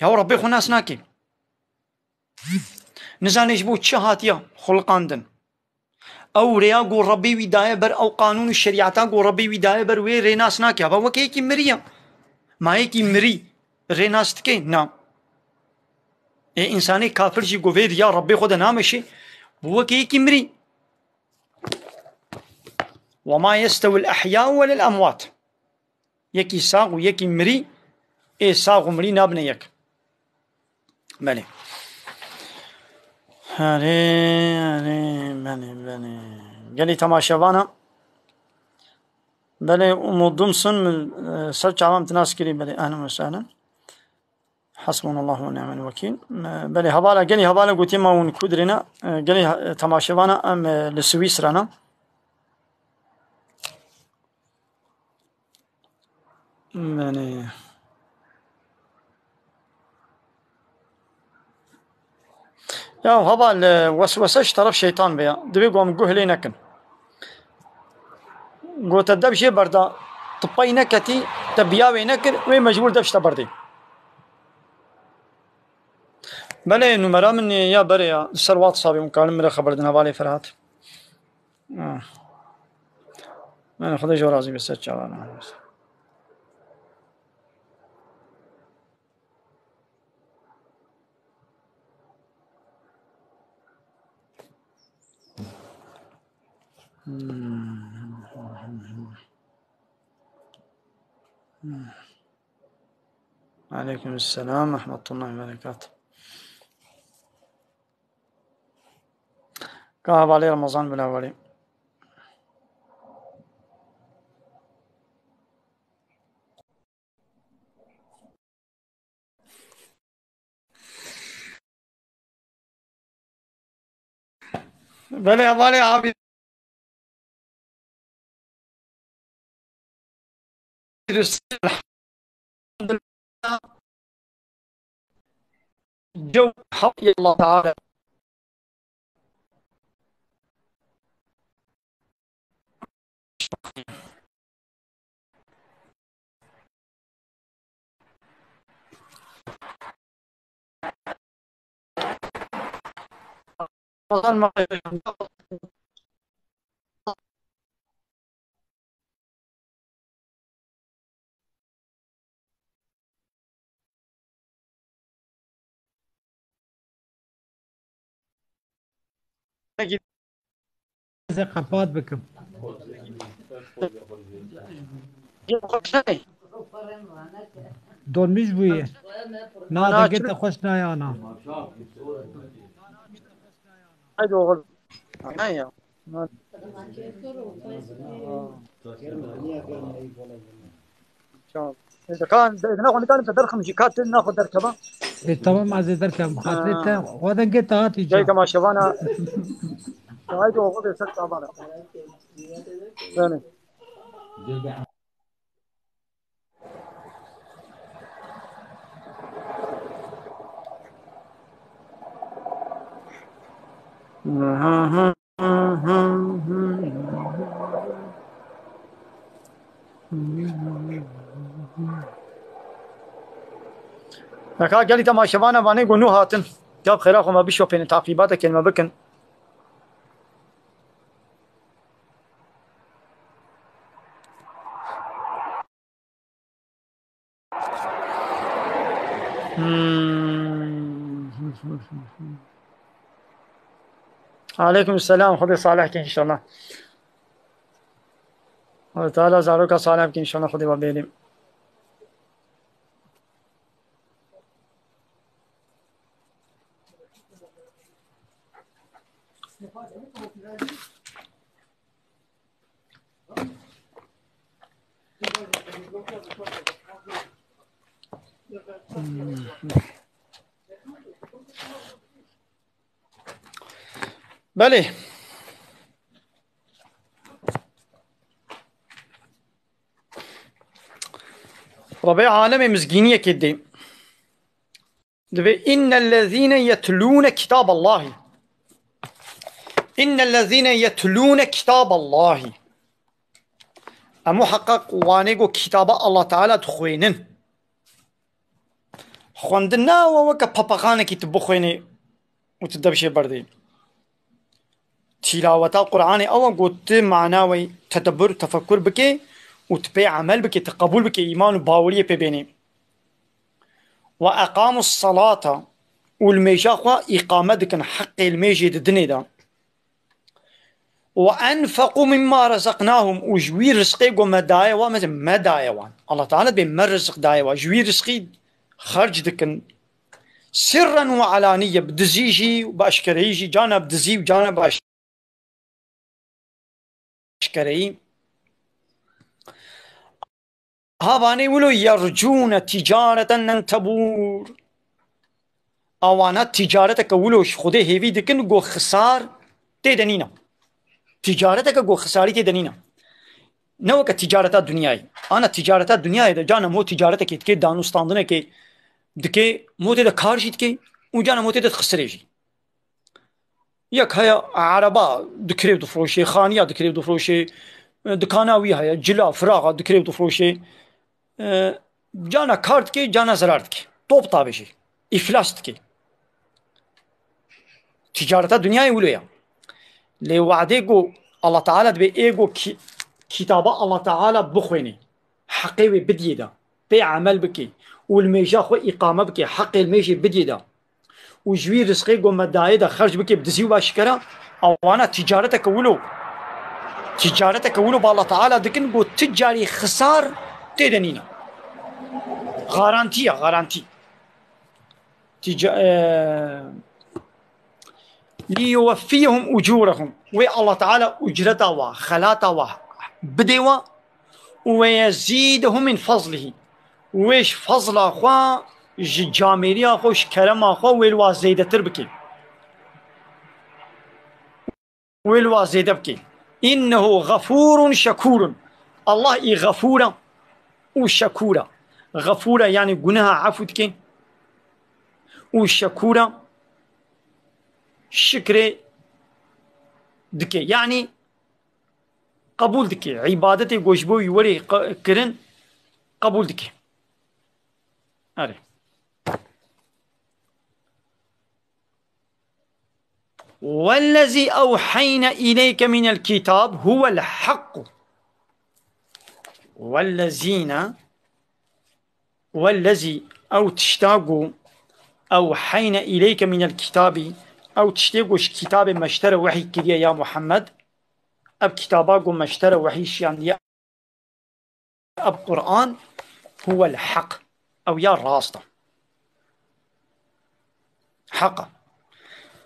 Ya Rebbê xwe nas nake. Nizane ji bo çi hatiye xuliqandin. Ew rêya ku Rebbê wî daye ber, ew qanûn û şerîeta ku Rebbê wî daye ber wê rê nas nake. Ava weke yekî miriye. Ma yekî mirî rê nas dike? Na. Ê însanê kafir jî ku vê riya Rebbê xwe de nameşe, bû weke yekî mirî. Ve ma yestewil ehyâ'u welel emwat. Yekî sax û yekî mirî, ê sax û mirî nabine yek. Belê. Erê, erê, belê, belê. Gelî temaşevana. Belê, umudum sun, e, ser çavan tinas kirî, belê, ehlen ve sehlen. Hasbunallah ve ni'mel vekîl. E, belê, hevala, gelî hevala gotiye ma hûn ku dirê ne, e, gelî, e, temaşevana em, e, li Swîsra ne. Belê. Ya heval, e, weswese ji teref şeytan be ya. Divê ku em guh lê nekin. Gote dev jê berda, tu pey neketî, te biya wê nekir, wê mecbûr dev ji te berdê. Belê, numera min ya berê ya, li ser WhatsAppê hûn karin min re xeber din, hevalê Ferhat. Ah. Yani Xwedê ji we razî be, ser çavan. Aleykum selam ve rahmetullahi ve berekatuh. Ka hevalê Remezan bila welê. Belê hevalê abi. Elhamdülillah. Cew hak Allah Teala. Ez ê qepat bikim. Donmîş bûye. Na, na, dengê te xweş nayana. Haydi oğlum. Ne ya? Kan, ne xwe nikarim te derxim jî, ka tu naxwe derkeva. E, tamam, ez ê derkevim. Xatirê te, xwe dengê te hatî ca. Ceyda maşevana. Haydi oğul, ser çavala. Belê. Neka gelî temaşevana vanê ku nû hatin. Ya bi xêra xwe me bişopênin, taqîbatekên me bikin. Hmm. Aleykum selam, Xwedê salih ke înşallah. Xwedê Teala zaroka salih bike înşallah, Xwedê we bêrî. Belê. Rebê alemê mizgîniyekê dê. Divê, "Innellezîne yetlûne kitâballahî." "Innellezîne yetlûne kitâballahî." Em muheqeq wanê ku kitaba Allah Teala dixwênin. Xwendin nawe weke papaqanekî tu bixwênî û tu devşê berdê. Tîlaweta Qur'anê ew e ku tu mana wê tedebbur, tefekkur bikê û tu pê emel bikê, tu qebûl bikê, îman û baweriyê pê bênê. "Ve eqamus salata", û li mêja xwe îqame dikin, heqê li mêjê didinê de. "Ve enfequ mimma rezeknahum", û ji wî rizqê ku me daye wan, me, me daye wan. Allah Teala dibê me rizq daye wan. Ji wî rizqî xerc dikin. "Sirren ve alaniye", bi dizî jî û bi eşkereyî jî, cana bi dizî û cana bi eşkereyî. Havanê wilo "yercûne tîcareten len tebûr". Awana tîcareteke wilo ji Xwedê hêvî dikin, go xisar tê de nîne. Tîcareteke go xisarî tê de nîne. Ne weke tîcareta dinyayê. Ana tîcareta dinyayê de cana mo tîcaretekê dikê, danûstandinekê dikê, mo tê de kar jî dikê û cana mo tê de dixisirê jî. Yek heye ereba dikirê û difroşê, xaniya dikirê û difroşê, dikana wî heye, cila, firaxa dikirê û difroşê. E, cana kar dikê, cana zerar dikê. Top tabêjê. Îflas dikê. Tîcareta dinyayê wilo ye. Lê wadê ku Allah Teala dibê ê ku ki-, kitaba Allah Teala bixwênê, heqê wê bidiyê de, pê emel bikê û li mêja xwe îqame bikê, heqê li mêjê bidiyê de. Û ji wî rizqê ku me dayê de xerc bikê bi dizî û bi eşkera, ewana tîcareteke wilo, tîcareteke wilo bi Allah Teala dikin ku tu carî xisar tê de nîne. Garantî ye, garantî. Tica-, e, "Liyuweffiyehum ucurehum." Wê Allah Teala ucreta wa, xelata wa bidê wa û "ve yezîdehum min fazlihî", wê ji fazla xwe, ji camêriya xwe, ji kerema xwe wê li wa zêdetir bike. Wê li wa zêde bike. "Înnehu xefûrun şekûrun." Allah î xefûr e û şekûr e. Xefûr e, yanî guneha efû dike û şekûr e, şikrê dike. Yanî qebûl dike. Îbadetê ku ji bo wî werê qe-, kirin, qebûl dike. Erê. "Wellezî ewheyne îleyke minel kitab huwel haqq." Wellezîne, wellezî, ew tişta ku, ewheyne îleyke minel kitabî, ew tiştê ku ji kitabê me ji te re wehy kiriye ya Muhammed, ev kitaba ku me ji te re wehy şiyandiye, ev Quran, huwel haq. Ew ya rast e. Heq e.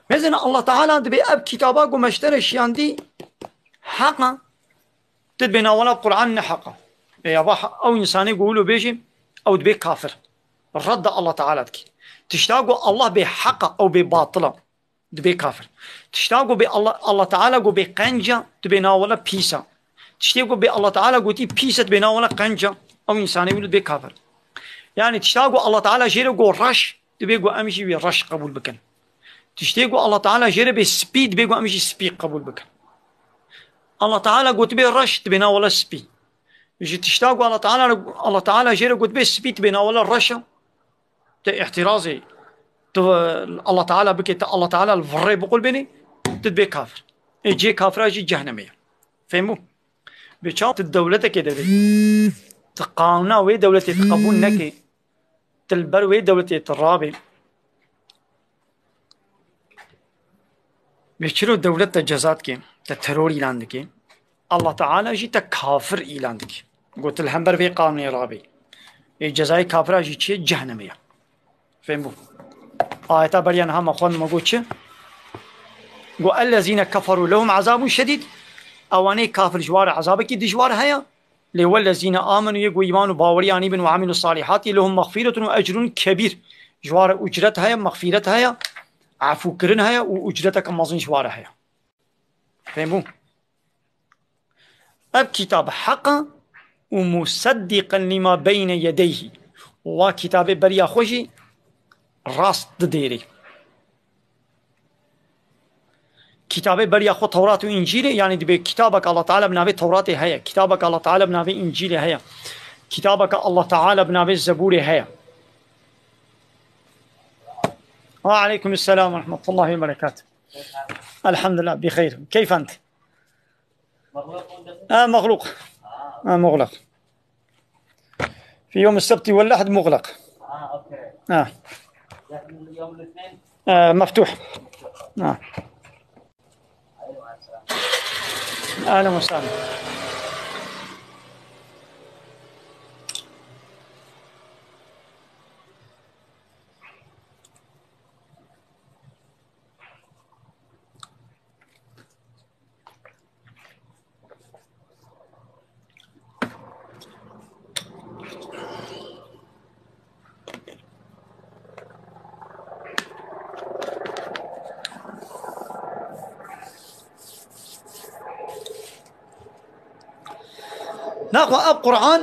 Mesela Allah Teala dibê ev kitaba ku me ji te re şiyandî heq e. Tu dibê na wela Quran ne heq e. Ê ya va ew însanê ku wilo bêjî, ew dibê kafir. Redda Allah Teala dikî. Tişta ku Allah bê heq e, ew bê batil e. dibê kafir. Tişta ku bê Allah, Allah Teala ku bê qenca, dibê navela pîsa. Tiştê ku bê Allah Teala gotî pîsa, dibê navela qenca. Ew însanê wilo dibê kafir. Yani tişta ku Allah Teala jê re got reş, dibê ku em jî wê reş qebûl bikin. Tiştê ku Allah Teala jê re bê spî, dibê ku em jî spî qebûl bikin. Allah Teala gotibê reş, dibê navela spî. Ji tişta ku Allah Teala, Allah Teala jê re gotibê spî, dibê navela reş e. Te îhtirazê, tu Allah Teala bike, te Allah Teala li virrê biqulbênê, tu dibê kafir. Ê cê kafira jî cehneme ye. Fehmû? Bi çav tu dewletekê de bê. Tu qanûna wê dewletê tu qebûl nekê. Tu li ber wê dewletê tu rabê. Bê çiro dewlet te ceza dike, te teror îlan dike, Allah Teala jî te kafir îlan dike. Got, li hember vê qanûnê rabê. Ê cezayê kafira jî çi ye? Cehnemê ye. Fêm bû. Ayeta beriya niha me xwend, me got çi? Got, "Ellezîne keferû lehum ezabun şedîd." Ewanê kafir ji wan re ezabekî dijwar heye. Lê wellezîne amenu, yê ku îman û bawerî anîbin, û amîlu salîhatî lehum mexfîretun û ecrun kebîr. Ji wan re ucret heye, mexfîret heye, efûkirin heye û ucreteke mezin ji wan re heye. Fêm bû? Ev kitab heq e û museddîqen lîma beyne yedeyhî. Wa kitabê beriya xwe jî rast didêrê. Kitabê beriya xwe Tewrat û Încîlê, yanî dibê kitabek Allah Teala bi navê Tewratê heye, kitabek Allah Teala bi navê Încîlê heye, kitabek Allah Teala bi navê Zebûrê heye. Wa aleykum selam ve rahmetullahi ve berekatuh. Elhamdülillah, bi xeyr. Keyf ent? آه، مغلوق. آه، مغلق. في يوم السبت والأحد مغلق. آه، أوكي. آه. لكن يوم الاثنين؟ آه، مفتوح. آه. أهلًا وسهلًا. Naxwe ev Quran,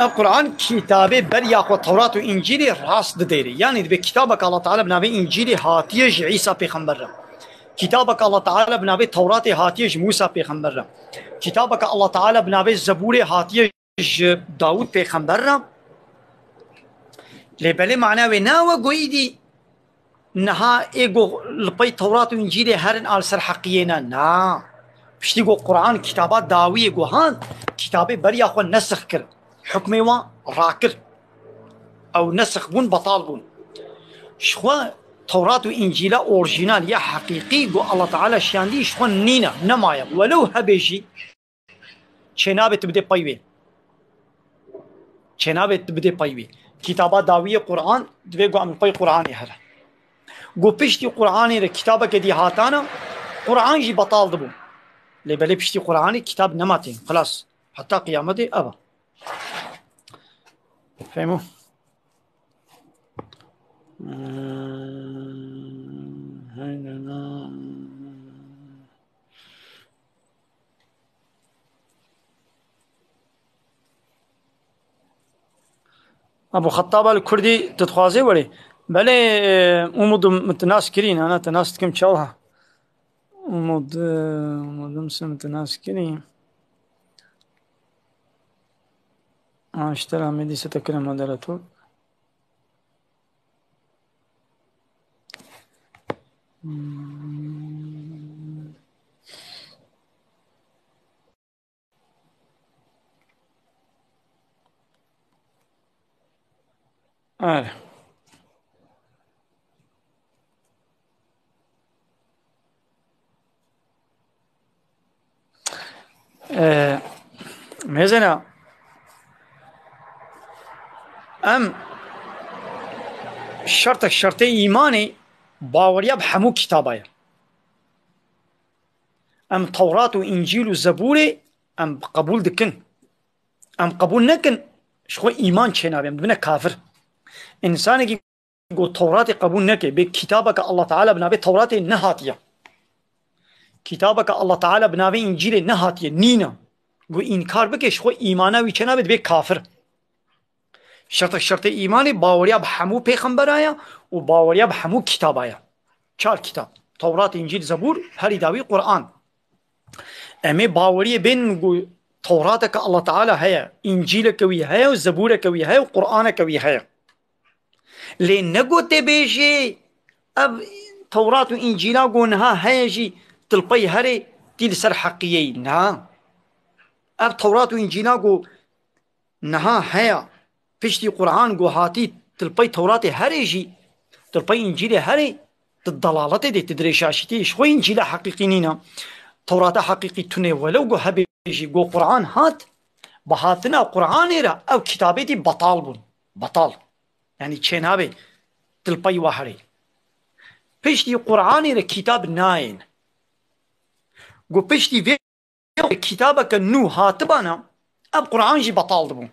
ev Quran kitabê beriya xwe Tewrat û Încîlê rast didêrê. Yanî dibê kitabek Allah Teala bi navê Încîlê hatiye ji Îsa pêxember re. Kitabek Allah Teala bi navê Tewratê hatiye ji Mûsa pêxember re. Kitabek Allah Teala bi navê Zebûrê hatiye ji Dawûd pêxember re. Lê belê mana wê ne we goyî dî niha ê ku li pey Tewrat û Încîlê herin a li ser heqiyê ne. Na. Piştî ku Quran kitaba dawiyê guhand, kitabê beriya xwe nesix kir. Hukmê wan rakir. Ew nesix bûn, betal bûn. Ji xwe Tewrat û Încîla orjînal ya heqîqî ku Allah Teala şiyandî ji xwe nîne, nemaye. Welew hebe jî, çênabe tu bidê pey wê. Çênabe tu bidê pey wê. Kitaba dawiyê Quran, divê ku em li pey Quranê here. Ku piştî Quranê re kitabeke dî hatana, Quran jî betal dibû. Lê belê piştî Quranê kitab nema tên. Xilas. Heta qiyametê ev e. Fehmo? Abu Xettaba li Kurdî tu dixwazê werê? Belê, e, Umud, min tu nas kirî, ana tu nas dikim çawa. Umud, e, Umud, min tu nas kirî. Ha, işte, Ahmet'i se tekere moderator. Hmm. Öyle. Ee, mêzena em şertek şertê îmanê baweriya bi hemû kitaba ye. Em Tewrat û Încîl û Zebûrê em qebûl dikin. Em qebûl nekin, ji xwe îman çênabe, em dibine kafir. Însanekî ku Tewratê qebûl neke, bê kitabeke Allah Teala bi navê Tewratê nehatiye. Kitabeke Allah Teala bi navê Încîlê nehatiye, nîne. Ku înkar bike, ji xwe îmana wî çênabe, dibe kafir. Şertek şertê îmanê baweriya bi hemû pêxembera ye û baweriya bi hemû kitaba ye. Çar kitab. Tewrat, Încîl, Zebûr, herî dawî Quran. Em ê baweriyê bên ku Tewrateke Allah Teala heye, Încîleke wî heye û Zebûreke wî heye û Quraneke wî heye. Lê ne ku tê bêjê, ev Tewrat û Încîla ku niha heye jî, tu li pey herê, tî li ser heqiyê yî. Na. Ev Tewrat û Încîla ku niha heye, piştî Quran ku hatî, tu li pey Tewratê herê jî, tu li pey Încîlê herê, tu delaletê de, tu dirêşaşîtî, ji xwe Încîla heqîqî nîne. Tewrata heqîqî tune, welew ku hebê jî, ku Quran hat, bi hatina Quranê re ev kitabêtî betal bûn. Betal. Yanî çênabe tu li pey wa herê. Piştî Quranê re kitab nayên. Ku piştî vê kitabeke nû hatibana, ev Quran jî betal dibû.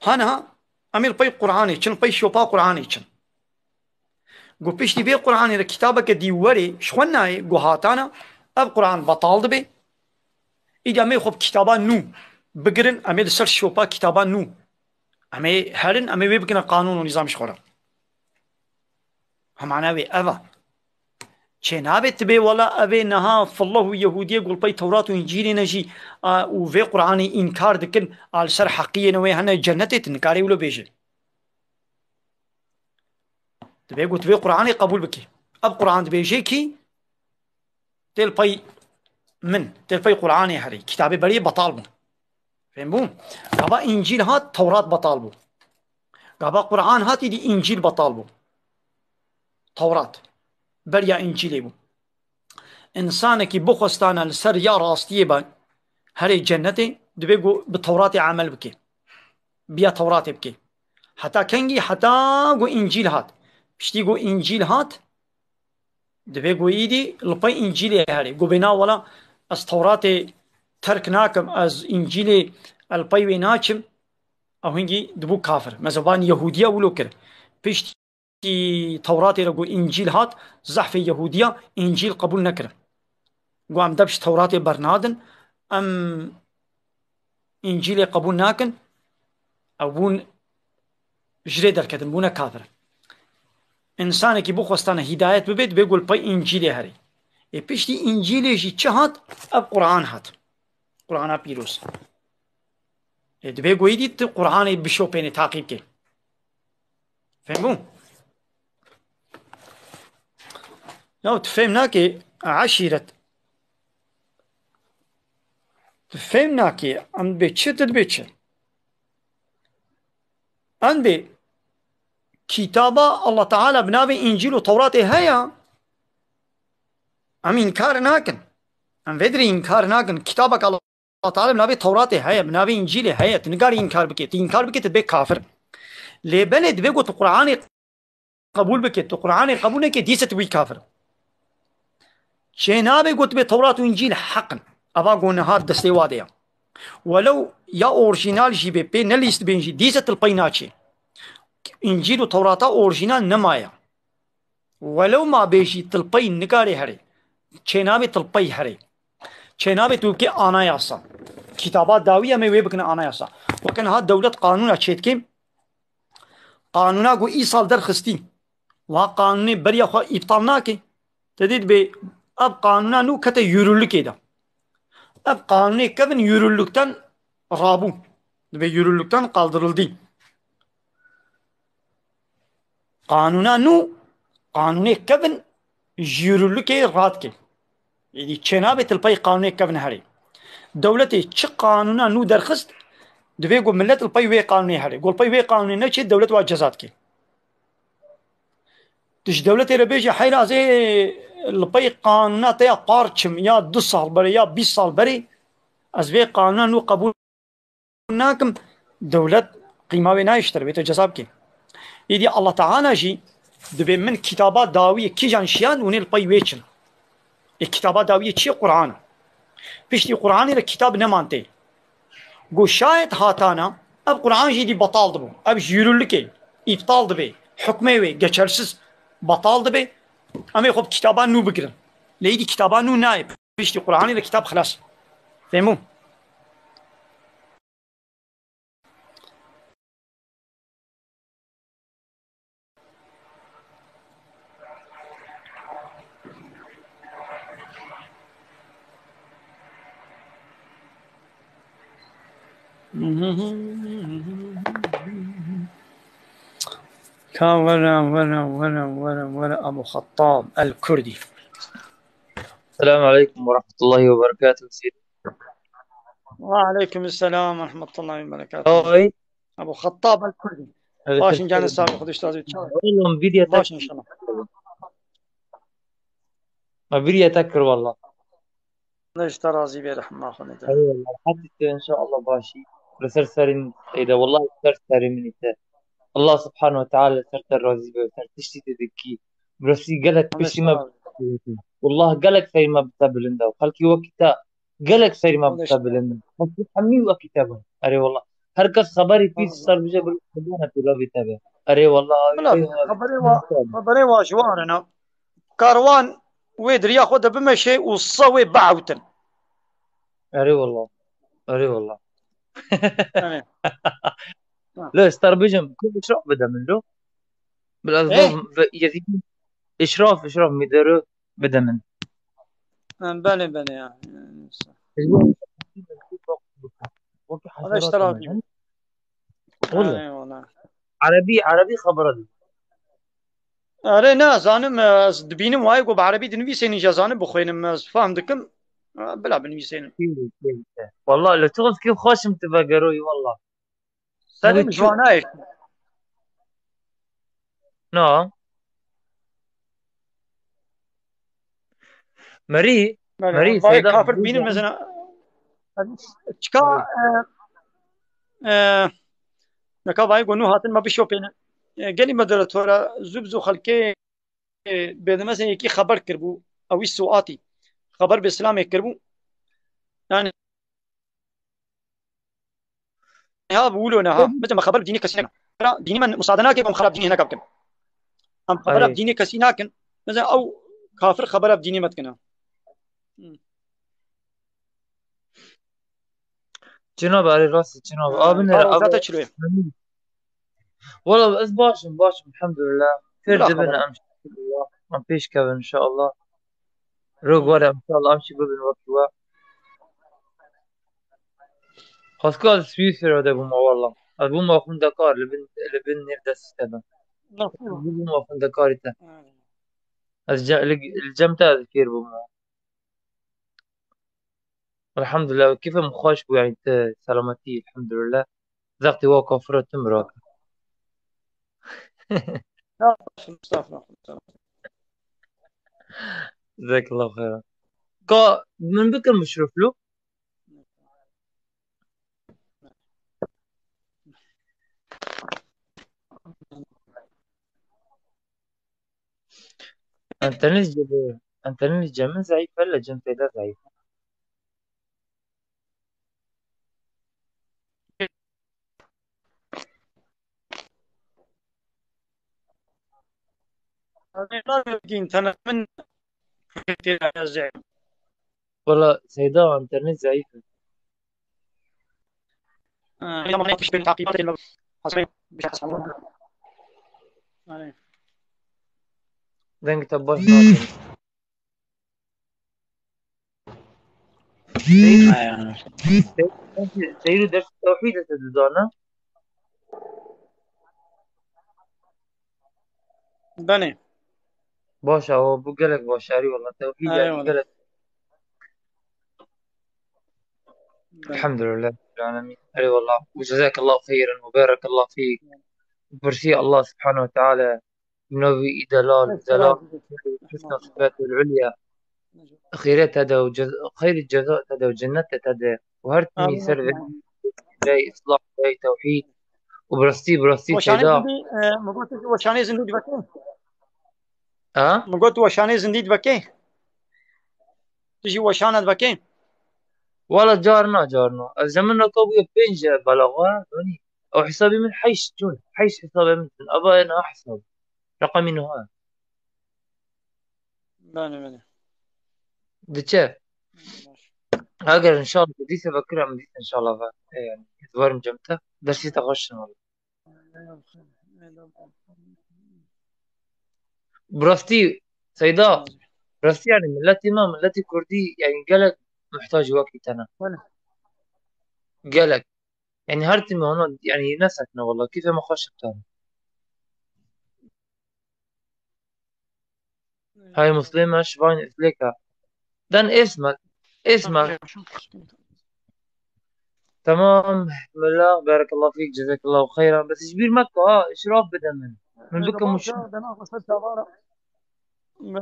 Haniha em ê li pey Quranê çin, li pey şopa Quranê çin. Ku piştî vê Quranê re kitabeke dî werê, ji xwe nayê, ku hatana, ev Quran betal dibe. Îdî em ê xwe bi kitaba nû bigirin, em ê li ser şopa kitaba nû. Em ê herin, em ê wê bikine qanûn û nîzam ji xwe re. Hemana wê ev e. Çênabe tu bê wela ev ê niha fillah û Yehûdiyê ku li pey Tewrat û Încîlê ne jî, a, û vê Quranê înkar dikin, a, li ser heqiyê ne wê hene cennetê, tu nikarê wilo bêje. Dibe ku tu vê Quranê qebûl bikî. Ev Quran dibêje kî tê li pey min, tê li pey Quranê herê. Kitabê berê betal bû. Fêm bû? Gava Încîl hat, Tewrat betal bû. Gava Quran hat, îdî Încîl betal bû. Tewrat beriya Încîlê bû. Însanekî bixwestana li ser ya rastiyê be, herê cennetê, dibe ku bi Tewratê emel bike. Biya Tewratê bike. Heta kengî? Heta ku Încîl hat. Piştî ku Încîl hat, dibe ku îdî li pey Încîlê herê. Ku bê na wela ez Tewratê terk nakim, ez Încîlê li pey wê naçim, ew hingî dibû kafir. Mezheban Yehûdiya wilo kir. Piştî Tewratê re ku Încîl hat, zehfê Yehûdiya Încîl qebûl nekirin. Ku em deb ji Tewratê bernadin, em Încîlê qebûl nakin, ew bûn ji rê derketin, bûne kafir. Însanekî bixwestane hîdayet bibe, dibe ku li pey Încîlê herê. Ê piştî Încîlê jî çi hat? Ev Quran hat. Qurana pîroz. Ê dibe ku îdî tu Quranê bişopênê, taqîb kê. Fehmû? Ya tu fêm nakê eşîret. Tu fêm nakê em dibê çi, tu dibê çi? Em dê kitaba Allah Teala bi navê Încîl û Tewratê heye. Em înkar nakin. Em vê dirê înkar nakin. Kitabek Allah Teala bi navê Tewratê heye, bi navê Încîlê heye. Tu nikarî înkar bikê. Tu înkar bikê, tu dibê kafir. Lê belê dibe ku tu Quranê qebûl bikê. Tu Quranê qebûl nekê, dîse tu bî kafir. Çê nabe ku tu bê Tewrat û Încîl heq in. Eva ku niha destê wa de ya. Welew ya orjînal jî bê, pê nelîst bên jî, dîse tu li pey naçê. Încîl û Tewrata orjînal nemaye. Welew ma bê jî tu li pey nikarê herê. Çê nabe tu li pey herê. Çê nabe tu bikê anayasa. Kitaba dawî em ê wê bikin anayasa. Weke niha dewlet qanûna çêdikê. Qanûna ku îsal derxistî, wa qanûnê beriya xwe îptal nake. Te dî dibê ev qanûna nû kete yürürlükê de. Ev qanûnê kevin yürürlükten rabû. Dibê yürürlükten kaldırıldı. Qanûna nû, qanûnê kevin ji yürürlükê radike. Êdî çênabe tu li pey qanûnê kevin herê. Dewletê çi qanûna nû derxist, divê ku millet li pey wê qanûnê herê. Ku li pey wê qanûnê neçê, dewlet wa ceza dike. Tu ji dewletê re bêjî, heyra ez ê li pey qanûna te ya par çim, ya du sal berê, ya bîst sal berê, ez vê qanûna nû qebûl nakim, dewlet qîma wê nayê ji te re, wê te ceza bike. Êdî Allah Teala jî dibê min kitaba dawiyê kîjan şiyand, hûn ê li pey wê çin. Ê kitaba dawiyê çi ye? Quran. Piştî Quranê re kitab neman tê. Go şayet hatana, ev Quran jî dî betal dibû. Ev ji yürürlükê îptal dibê. hukmê wê geçersiz, betal dibe, em ê xwe bi kitaba nû bigirin. Lê îdî kitaba nû nayê. Piştî Qur'anê de kitab xilas. Fehmû? Ka were, were, were, were, were, Abu Xettab el-Kurdî. Selamun aleyküm ve rahmetullahi ve berekatuhu. Ve aleyküm selam ve rahmetullahi ve berekatuhu. Oy. Abu Xettab el-Kurdî. Evet, Başın evet, canı evet. Sağ olun, Xwedê ji te razî be. Oğlum, bir yatak. Baş inşallah. Ha, bir yatak kir valla. Xwedê ji te razî be, rehma Xwedê. Eyvallah. Hadi işte inşallah başî. Li ser serî min êde. Wallahi ser serî min îte. Allah subhanahu ve teala ser te razî be. Ser tiştî te dikî. Burası gelek Xwedê piştî ji te me razî be. Wallah gelek serî me bi te bilind e. Xelkî wekî te gelek serî me bi te bilind e. Xelkî hemî wekî te be. Erê wallah. Her kes xeberî pîs ser bije bil xebana tu lavî te be. Erê wallah. Bila xeberê wa, xeberê wa ji wan re ne. Karwan wê diriya xwe de bimeşe û se wê biewtin. Erê wallah. Erê wallah. Erê. Lo, ez te re bijim, ku îşraf bide min lo. Biraz Hey. da ve-, yezî-, îşraf, îşraf, mîdero bide min. Ha, belê, belê ya. Ez bu-, wekî Allah işte razı olsun. Oğlum. Eyvallah. Erebî, erebî xebera dî. Erê, ne, zanim, e, ez dibînim wayê ku bi erebî dinivîsên, îja zanim bixwînim, ez fam dikim. E, bila binivîsên. Kêrî, kêrî te. Wallah, li tu kî xweşim tu vegeroyî, wallah. Selim Abi, Jwanayê. Na. Merî, Belê, Merî, vay Seyda, kafir bînin mesela. Çika, e, e, neka vay gonu hatin me bişopêne. E, gelî moderatora zû bi zû xelkê, e, bêdemezin yekî xeber kirbû. Ew wî suatî. Xeber bi Îslamê kirbû. Yani, Ya, bi wilo ne, ha. Mesela, me xeber bi dînê kesî nekin. Dînê me musade nake, em xeber bi dînê hineka bikin. Em xeber bi Erê. dînê kesî nakin. Mesela, ew kafir xeber bi dînê me dikin, ha. Cenab, erê, rast, cenab. Ha, Abi, nere, abi. Zaten çilo ye. Wala ez baş im, baş im, elhamdülillah. Fêr Bila dibin xeber. Em, şükürler. Em pêş kevin, inşallah. Rog were, inşallah, em jî bibin wekî we. Xwezka ez Swîsra de bûma, wala. Ez bûma xwendekar, li bin, li bin nêv destî te de. Nasıl? Ez bûma xwendekarî te. Ha. Ez ce-, li, li cem te ez fêr bûma. Elhamdülillah, kêfê min xweş bû, yani, te selametî, elhamdülillah. Zextê wa kafira tim rake. Ya, estağfurullah. Jazakallah xeyran. Ka min bikin bi şiroflo? Enternet cebe, enternet cem zayıf, hele cem feda zayıf. Abi, internet min Valla Seyda, internet zayıf. Ha, ya, bana hiçbir takip edilmedi. Hasan, bir şey sanmıyorum. Yani. Deng te baş nakin. Seyir, seyir ders tevhîd te dizana. Belê. Baş e, o bu gelek baş, erê wala, tevhîd Erê yani wala. Gelek. Belê. Elhamdülillah, Rabbil alemin. Erê wala. Ve cezakallahu hayran ve barakallahu fik. Birsî Allah subhanahu ve teala. Navî îdelal, Pek delal, selam. Husna sıfat ul ulya. Xêrê te de û cez-, xeyrî ceza te de û cennet te de. Û her timî Amin. ser ve rey islah, rey tevhîd. Û bi rastî, bi rastî Weşanê Seyda. Zindî, e, mi got tu weşanê zindî dibekê? Ha? Mi got tu weşanê zindî dibekê? Tu jî weşana dibekê? Wala carna, carna. Ez zemin naka bûye pênc belaxa, yani. Ew hesabê min heşt, çûn. Heşt hesabê min. Aba ena hesab. Reqemî nuha. Bene, bene. Diçe. Eger inşallah dîse vekira min dîse inşallah ve. E, yani, êdîvarim cem te. Dersî te xweş inşallah. Bi rastî, Seyda, bi rastî yani milletî me, milletî Kurdî yani gelek muhtac wekî te ne. Bele. Gelek. Yani her timî hona yani ne sekne valla. Kîfe me xweş bikare. Hay Muslime, şivan Îflêka. Den êsme, êsme. Tamam, Mela, berekallah fîk, cezakallahu xeyran. Bes ji bîr meke ha, îşraf bide min. Min bike muşin.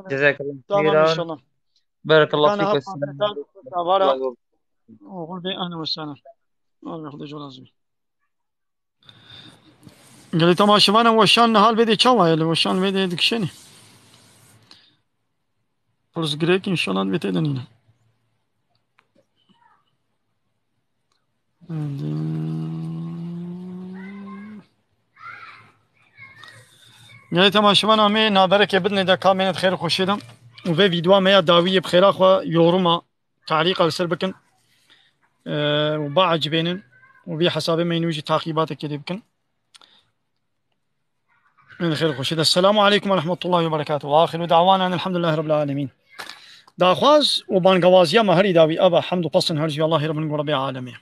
Cezakallah Tamam xeyran. inşallah. Berekallah Kana fîk, hep esselamu fabrikal aleyküm. Davara. Oğul Bey, ahlen ve sehlen. Allah razı olsun. Gelê temaşevanan weşan nihal vê dê çawa ye? Li weşan vê dê dikişênê. Pirsgirêk inşallah vê tê de nîne. Gelê temaşevanan me naberekê bidinê de kamêne di xêr û xweşê de. Û vê vîdyoa me ya dawî yê bi xêra xwe yoruma, talîqa li ser bikin. Eee, û biecibênin. Û vî hesabê me nû jî taqîbatekê lê bikin. Min xêr xweşê de. Selamu aleykum ve rahmetullahi ve berekatuhu. Ve axiru da'wana elhamdulillahi rabbil alemin. Daxwaz û bangewaziya me herî dawî ev e. Hemd û pestin her jî Allahê Rabbin ku Rabbê alemê.